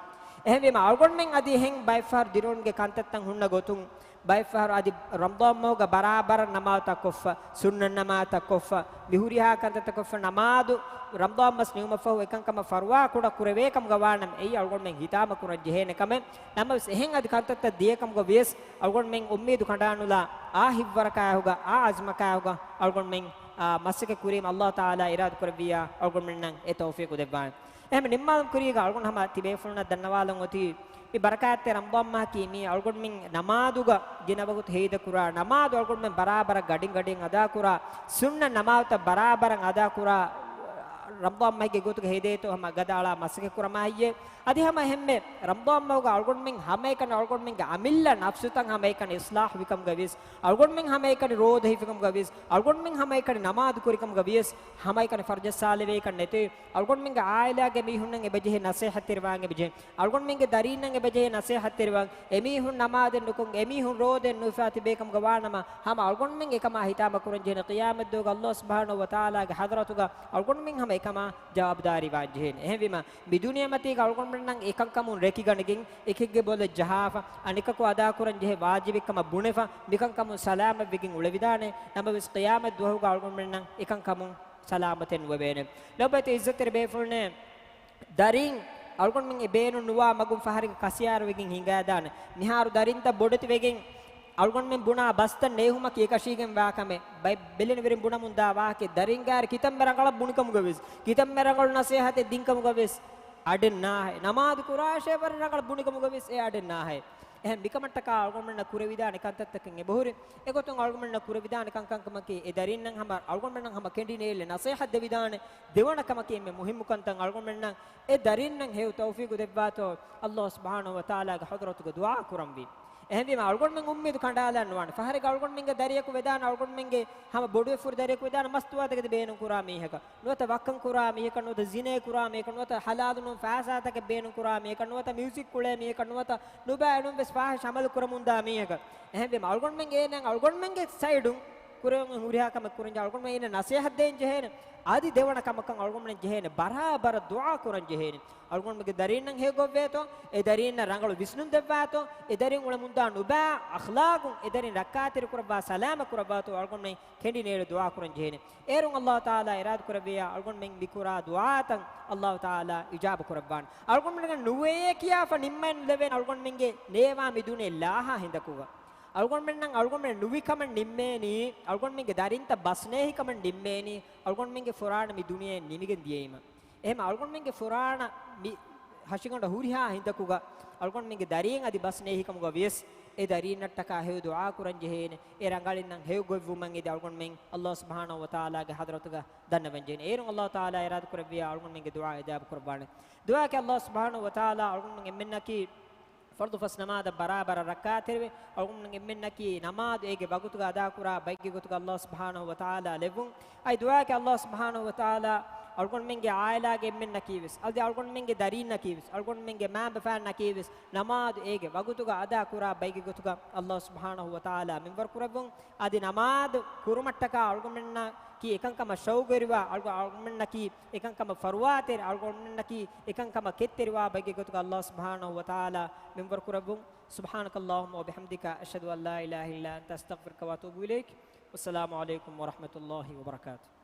އެހެންވީމަ، އަޅުގަނޑުމެން އަދި އެހެން ބައެއްފަހަރު ދިރިއުޅުމުގެ ކަންތައްތައް ހުންނަ ގޮތުން، ބައެއްފަހަރު އަދި ރަމަޟާން މަހުގަ ބަރާބަރަށް ނަމާދުތައް ކޮށްފަ، ސުންނަ ނަމާދުތައް ކޮށްފަ، މި ހުރިހާ ކަންތައްތައް ކޮށްފަ، ނަމާދު ރަމަޟާން މަސް ނިމުމަށްފަހު އެކަންކަމަށް ފަރުވާ ކުޑަ ކުރެވޭ ކަމުގަ ވާނަމަ، އެއީ އަޅުގަނޑުމެން ހިތާމަ ކުރަން ޖެހޭނެ ކަމެއް. ނަމަވެސް، އެހެން އަދި ކަންތައްތައް ދިޔަ ކަމުގަ ވިޔަސް، އަޅުގަނޑުމެން އުއްމީދު ކަނޑާނުލާ، އާ ހިތްވަރަކާއެކުގަ، އާ އަޒުމަކާއެކުގަ އަޅުގަނޑުމެން، އާ، މަސައްކަތް ކުރީމަ، ﷲ ތަޢާލާ އިރާދަ ކުރެއްވިއްޔާ، އަޅުގަނޑުމެންނަށް އެ ތައުފީޤު ދެއްވާނެ. އެހެން ނިންމާލުމަށް ކުރީގަ އަޅުގަނޑު ހަމަ ތިބޭފުޅުންނަށް ދަންނަވާލަން އޮތީ، މި ބަރަކާތްތެރި ރަމަޟާން މަހަކީ މީ އަޅުގަނޑުމެން ނަމާދުގަ ގިނަ ވަގުތު ހޭދަކުރާ، ނަމާދު އަޅުގަނޑުމެން ބަރާބަރަށް ގަޑިން ގަޑިން އަދާކުރާ، ސުންނަ ނަމާދުތައް ބަރާބަރަށް އަދާކުރާ، ރަމަޟާން މަހެއްގެ ގޮތުގަ ހެދޭތޯ ހަމަ ގަދައަޅާ މަސައްކަތް ކުރަމާ ހެއްޔޭ؟ އަދި ހަމަ އެހެންމެ ރަމަޟާން މަހުގަ އަޅުގަނޑުމެން ހަމައެކަނި އަޅުގަނޑުމެންގެ އަމިއްލަ ނަފްސުތައް ހަމައެކަނި އިޞްލާޙު ވިކަމުގަ ވިޔަސް، އަޅުގަނޑުމެން ހަމައެކަނި ރޯދަ ހިފިކަމުގަ ވިޔަސް، އަޅުގަނޑުމެން ހަމައެކަނި ނަމާދު ކުރިކަމުގަ ވިޔަސް، ހަމައެކަނި ފަރުޖައްސާލެވޭކަން ނެތޭ. އަޅުގަނޑުމެންގެ ޢާއިލާގެ މީހުންނަށް އެބަޖެހޭ ނަސޭހަތްތެރިވާން އެބަޖެހޭ. އަޅުގަނޑުމެންގެ ދަރީންނަށް އެބަޖެހޭ ނަސޭހަތްތެރިވާން. އެމީހުން ނަމާދެއް ނުކޮށް، އެމީހުން ރޯދައެއް ނުހިފާ ތިބޭކަމުގަ ވާނަމަ، ހަމަ އަޅުގަނޑުމެން އެކަމާ ހިތާމަ ކުރަން ޖެހޭނެ. ޤިޔާމަތްދުވަހުގަ ﷲ ސުބްޙާނަހޫ ވަތަޢާލާގެ ޙަޟްރަތުގަ އަޅުގަނޑުމެން ހަމަ އެކަމާ ޖަވާބުދާރީވާން ޖެހޭނެ. އެހެންވީމަ، މި ދުނިޔެމަތީގަ އަޅުގަނޑުމެންނަށް އެކަންކަމުން ރެކިގަނެގެން، އެކެއްގެ ބޮލަށް ޖަހާފަ، އަނެކަކު އަދާކުރަން ޖެހޭ ވާޖިބެއްކަމަށް ބުނެފަ، މިކަންކަމުން ސަލާމަތްވެގެން އުޅެވިދާނެ. ނަމަވެސް، ޤިޔާމަތް ދުވަހުގަ އަޅުގަނޑުމެންނަށް އެކަންކަމުން ސަލާމަތެއް ނުވެވޭނެ. ލޯބިވެތި އިއްޒަތްތެރި ބޭފުޅުންނޭ، ދަރީން އަޅުގަނޑުމެން އެ ބޭނުން ނުވާ މަގުން ފަހަރެއްގަ ކަސިޔާރުވެގެން ހިނގާދާނެ. މިހާރު ދަރިންތައް ބޮޑެތިވެގެން، އަޅުގަނޑުމެން ބުނާ ބަސްތައް ނޭހުމަކީ އެކަށީގެން ވާ ކަމެއް. ބައެއް ބެލެނިވެރިން ބުނަމުންދާ ވާހަކައެއް، ދަރިންގާރި ކިތަންމެ ރަނގަޅަށް ބުނިކަމުގަ ވެސް، ކިތަންމެ ރަނގަޅު ނަސޭހަތެއް ދިންކަމުގަ ވެސް އަޑެއް ނާހެ. ނަމާދު ކުރާށޭ ވަރަށް ރަނގަޅަށް ބުނިކަމުގަ ވެސް އެ އަޑެއް ނާހެ. އެހެން މިކަމަށްޓަކާ އަޅުގަނޑުމެންނަށް ކުރެވިދާނެ ކަންތައްތަކެއް އެބަހުރި. އެގޮތުން އަޅުގަނޑުމެންނަށް ކުރެވިދާނެ ކަންކަންކަމަކީ، އެ ދަރީންނަށް ހަމަ، އަޅުގަނޑުމެންނަށް ހަމަ ކެނޑިނޭޅި ނަސޭހަތް ދެވިދާނެ. ދެވަނަ ކަމަކީ އެންމެ މުހިއްމު ކަންތައް، އަޅުގަނޑުމެންނަށް އެ ދަރީންނަށް ހެޔޮ ތައުފީގު ދެއްވާތޯ، ﷲ ސުބްޙާނަހޫ ވަތަޢާލާގެ ޙަޟްރަތުގަ ދުޢާ ކުރަންވީ. އެހެންވީމަ، އަޅުގަނޑުމެން އުއްމީދު ކަނޑާލާން ނުވާނެ. ފަހަރެއްގަ އަޅުގަނޑުމެންގެ ދަރިޔަކު ވެދާނެ، އަޅުގަނޑުމެންގެ ހަމަ ބޮޑުވެފަ ހުރި ދަރިޔަކު ވެދާނެ، މަސްތުވާތަކެތި ބޭނުން ކުރާ މީހަކަށް. ނުވަތަ ވައްކަން ކުރާ މީހަކަށް، ނުވަތަ ޒިނޭ ކުރާ މީހަކަށް، ނުވަތަ ޙަލާލު ނޫން ފައިސާތަކެއް ބޭނުން ކުރާ މީހަކަށް، ނުވަތަ މިއުޒިކް ކުޅޭ މީހަކަށް، ނުވަތަ ނުބައި ނޫން ވެސް ފާޙިޝް ޢަމަލު ކުރަމުންދާ މީހަކަށް. އެހެންވީމަ، އަޅުގަނޑުމެން އޭނަ އަޅުގަނޑުމެންގެ ސައިޑުން ކުރެވެން ހުރިހާ ކަމެއް ކުރަންޖެހޭ، އަޅުގަނޑުމެން އޭނަ ނަސޭހަތް ދޭން ޖެހޭނެ. އަދި ދެވަނަ ކަމަކަށް އަޅުގަނޑުމެން ޖެހޭނެ، ބަރާބަރަށް ދުޢާ ކުރަން ޖެހޭނެ. އަޅުގަނޑުމެންގެ ދަރީންނަށް ހެޔޮ ގޮވޭތޯ، އެ ދަރީންނަށް ރަނގަޅު ވިސްނުން ދެއްވާތޯ، އެ ދަރީންނަށް ރަނގަޅު ނުބައި އަޚްލާގުން އެ ދަރީން ރައްކާތެރި ކުރައްވާ، ސަލާމަތް ކުރައްވާތޯ، އަޅުގަނޑުމެން ކެނޑިނޭޅި ދުޢާ ކުރަން ޖެހޭނެ. އޭރުން ﷲ ތަޢާލާ އިރާދަ ކުރެއްވިއްޔާ، އަޅުގަނޑުމެން މި ކުރާ ދުޢާތައް ﷲ ތަޢާލާ އިޖާބަ ކުރައްވާނެ. އަޅުގަނޑުމެންނަށް ނުވެޔޭ ކިޔާފަ ނިންމައެއް ނުލެވޭނެ، އަޅުގަނޑުމެންގެ ނޭވާ މި ދުނިޔެ ލާހާ ހިނދަކުގަ. އަޅުގަނޑުމެންނަށް އަޅުގަނޑުމެން ނުވި ކަމަށް ނިންމޭނީ، އަޅުގަނޑުމެންގެ ދަރިންތައް ބަސްނޭހި ކަމަށް ނިންމޭނީ، އަޅުގަނޑުމެންގެ ފުރާނަ މި ދުނިޔެއިން ނިމިގެން ދިޔައީމަ. އެހެން އަޅުގަނޑުމެންގެ ފުރާނަ މި ހަށިގަނޑަށް ހުރިހާ ހިނދަކުގަ އަޅުގަނޑުމެންގެ ދަރީން އަދި ބަސްނޭހިކަމުގަ ވިޔަސް، އެ ދަރީންނަށްޓަކާ ހެޔޮ ދުޢާ ކުރަން ޖެހޭނެ. އެ ރަނގަޅިންނަށް ހެޔޮ ގޮތްވުމަށް އެދި އަޅުގަނޑުމެން ﷲ ސުބްޙާނަހޫ ވަތަޢާލާގެ ޙަޟްރަތުގަ ދަންނަވަން ޖެހޭނެ. އޭރުން ﷲ ތަޢާލާ އިރާދަ ކުރެއްވިއްޔާ، އަޅުގަނޑުމެންގެ ދުޢާ އިޖާބަ ކުރައްވާނެ. ދުޢާއަކީ ﷲ ސުބްޙާނަހޫ ވަތަޢާލާ އަޅުގަނޑުމެން އެންމެންނަކީ ފަރުޟު ފަސް ނަމާދަށް ބަރާބަރަށް ރައްކާތެރިވެ، އަޅުގަނޑުމެން އެންމެންނަކީ ނަމާދު އޭގެ ވަގުތުގަ އަދާކުރާ ބައެއްގެ ގޮތުގަ ﷲ ސުބްޙާނަހޫ ވަތަޢާލާ ލެއްވުން. އަދި ދުޢާއަކީ ﷲ ސުބްޙާނަހޫ ވަތަޢާލާ އަޅުގަނޑުމެންގެ ޢާއިލާގެ އެންމެންނަކީވެސް، އަދި އަޅުގަނޑުމެންގެ ދަރީންނަކީވެސް، އަޅުގަނޑުމެންގެ މައިންބަފައިންނަކީވެސް ނަމާދު އޭގެ ވަގުތުގަ އަދާކުރާ ބައެއްގެ ގޮތުގަ ﷲ ސުބްޙާނަހޫ ވަތަޢާލާ މިންވަރު ކުރެއްވުން. އަދި ނަމާދު ކުރުމަށްޓަކާ އަޅުގަނޑުމެންނަކީ އެކަންކަމަށް ޝައުގުވެރިވާ، އަޅުގަ-، އަޅުގަނޑުމެންނަކީ އެކަންކަމަށް ފަރުވާތެރި، އަޅުގަނޑުމެންނަކީ އެކަންކަމަށް ކެތްތެރިވާ ބައެއްގެ ގޮތުގަ ﷲ ސުބްޙާނަހޫ ވަތަޢާލާ މިންވަރު ކުރެއްވުން. سبحانك اللهم وبحمدك، أشهد أن لا إله إلا أنت، أستغفرك وأتوب إليك. والسلام عليكم ورحمة الله وبركاته.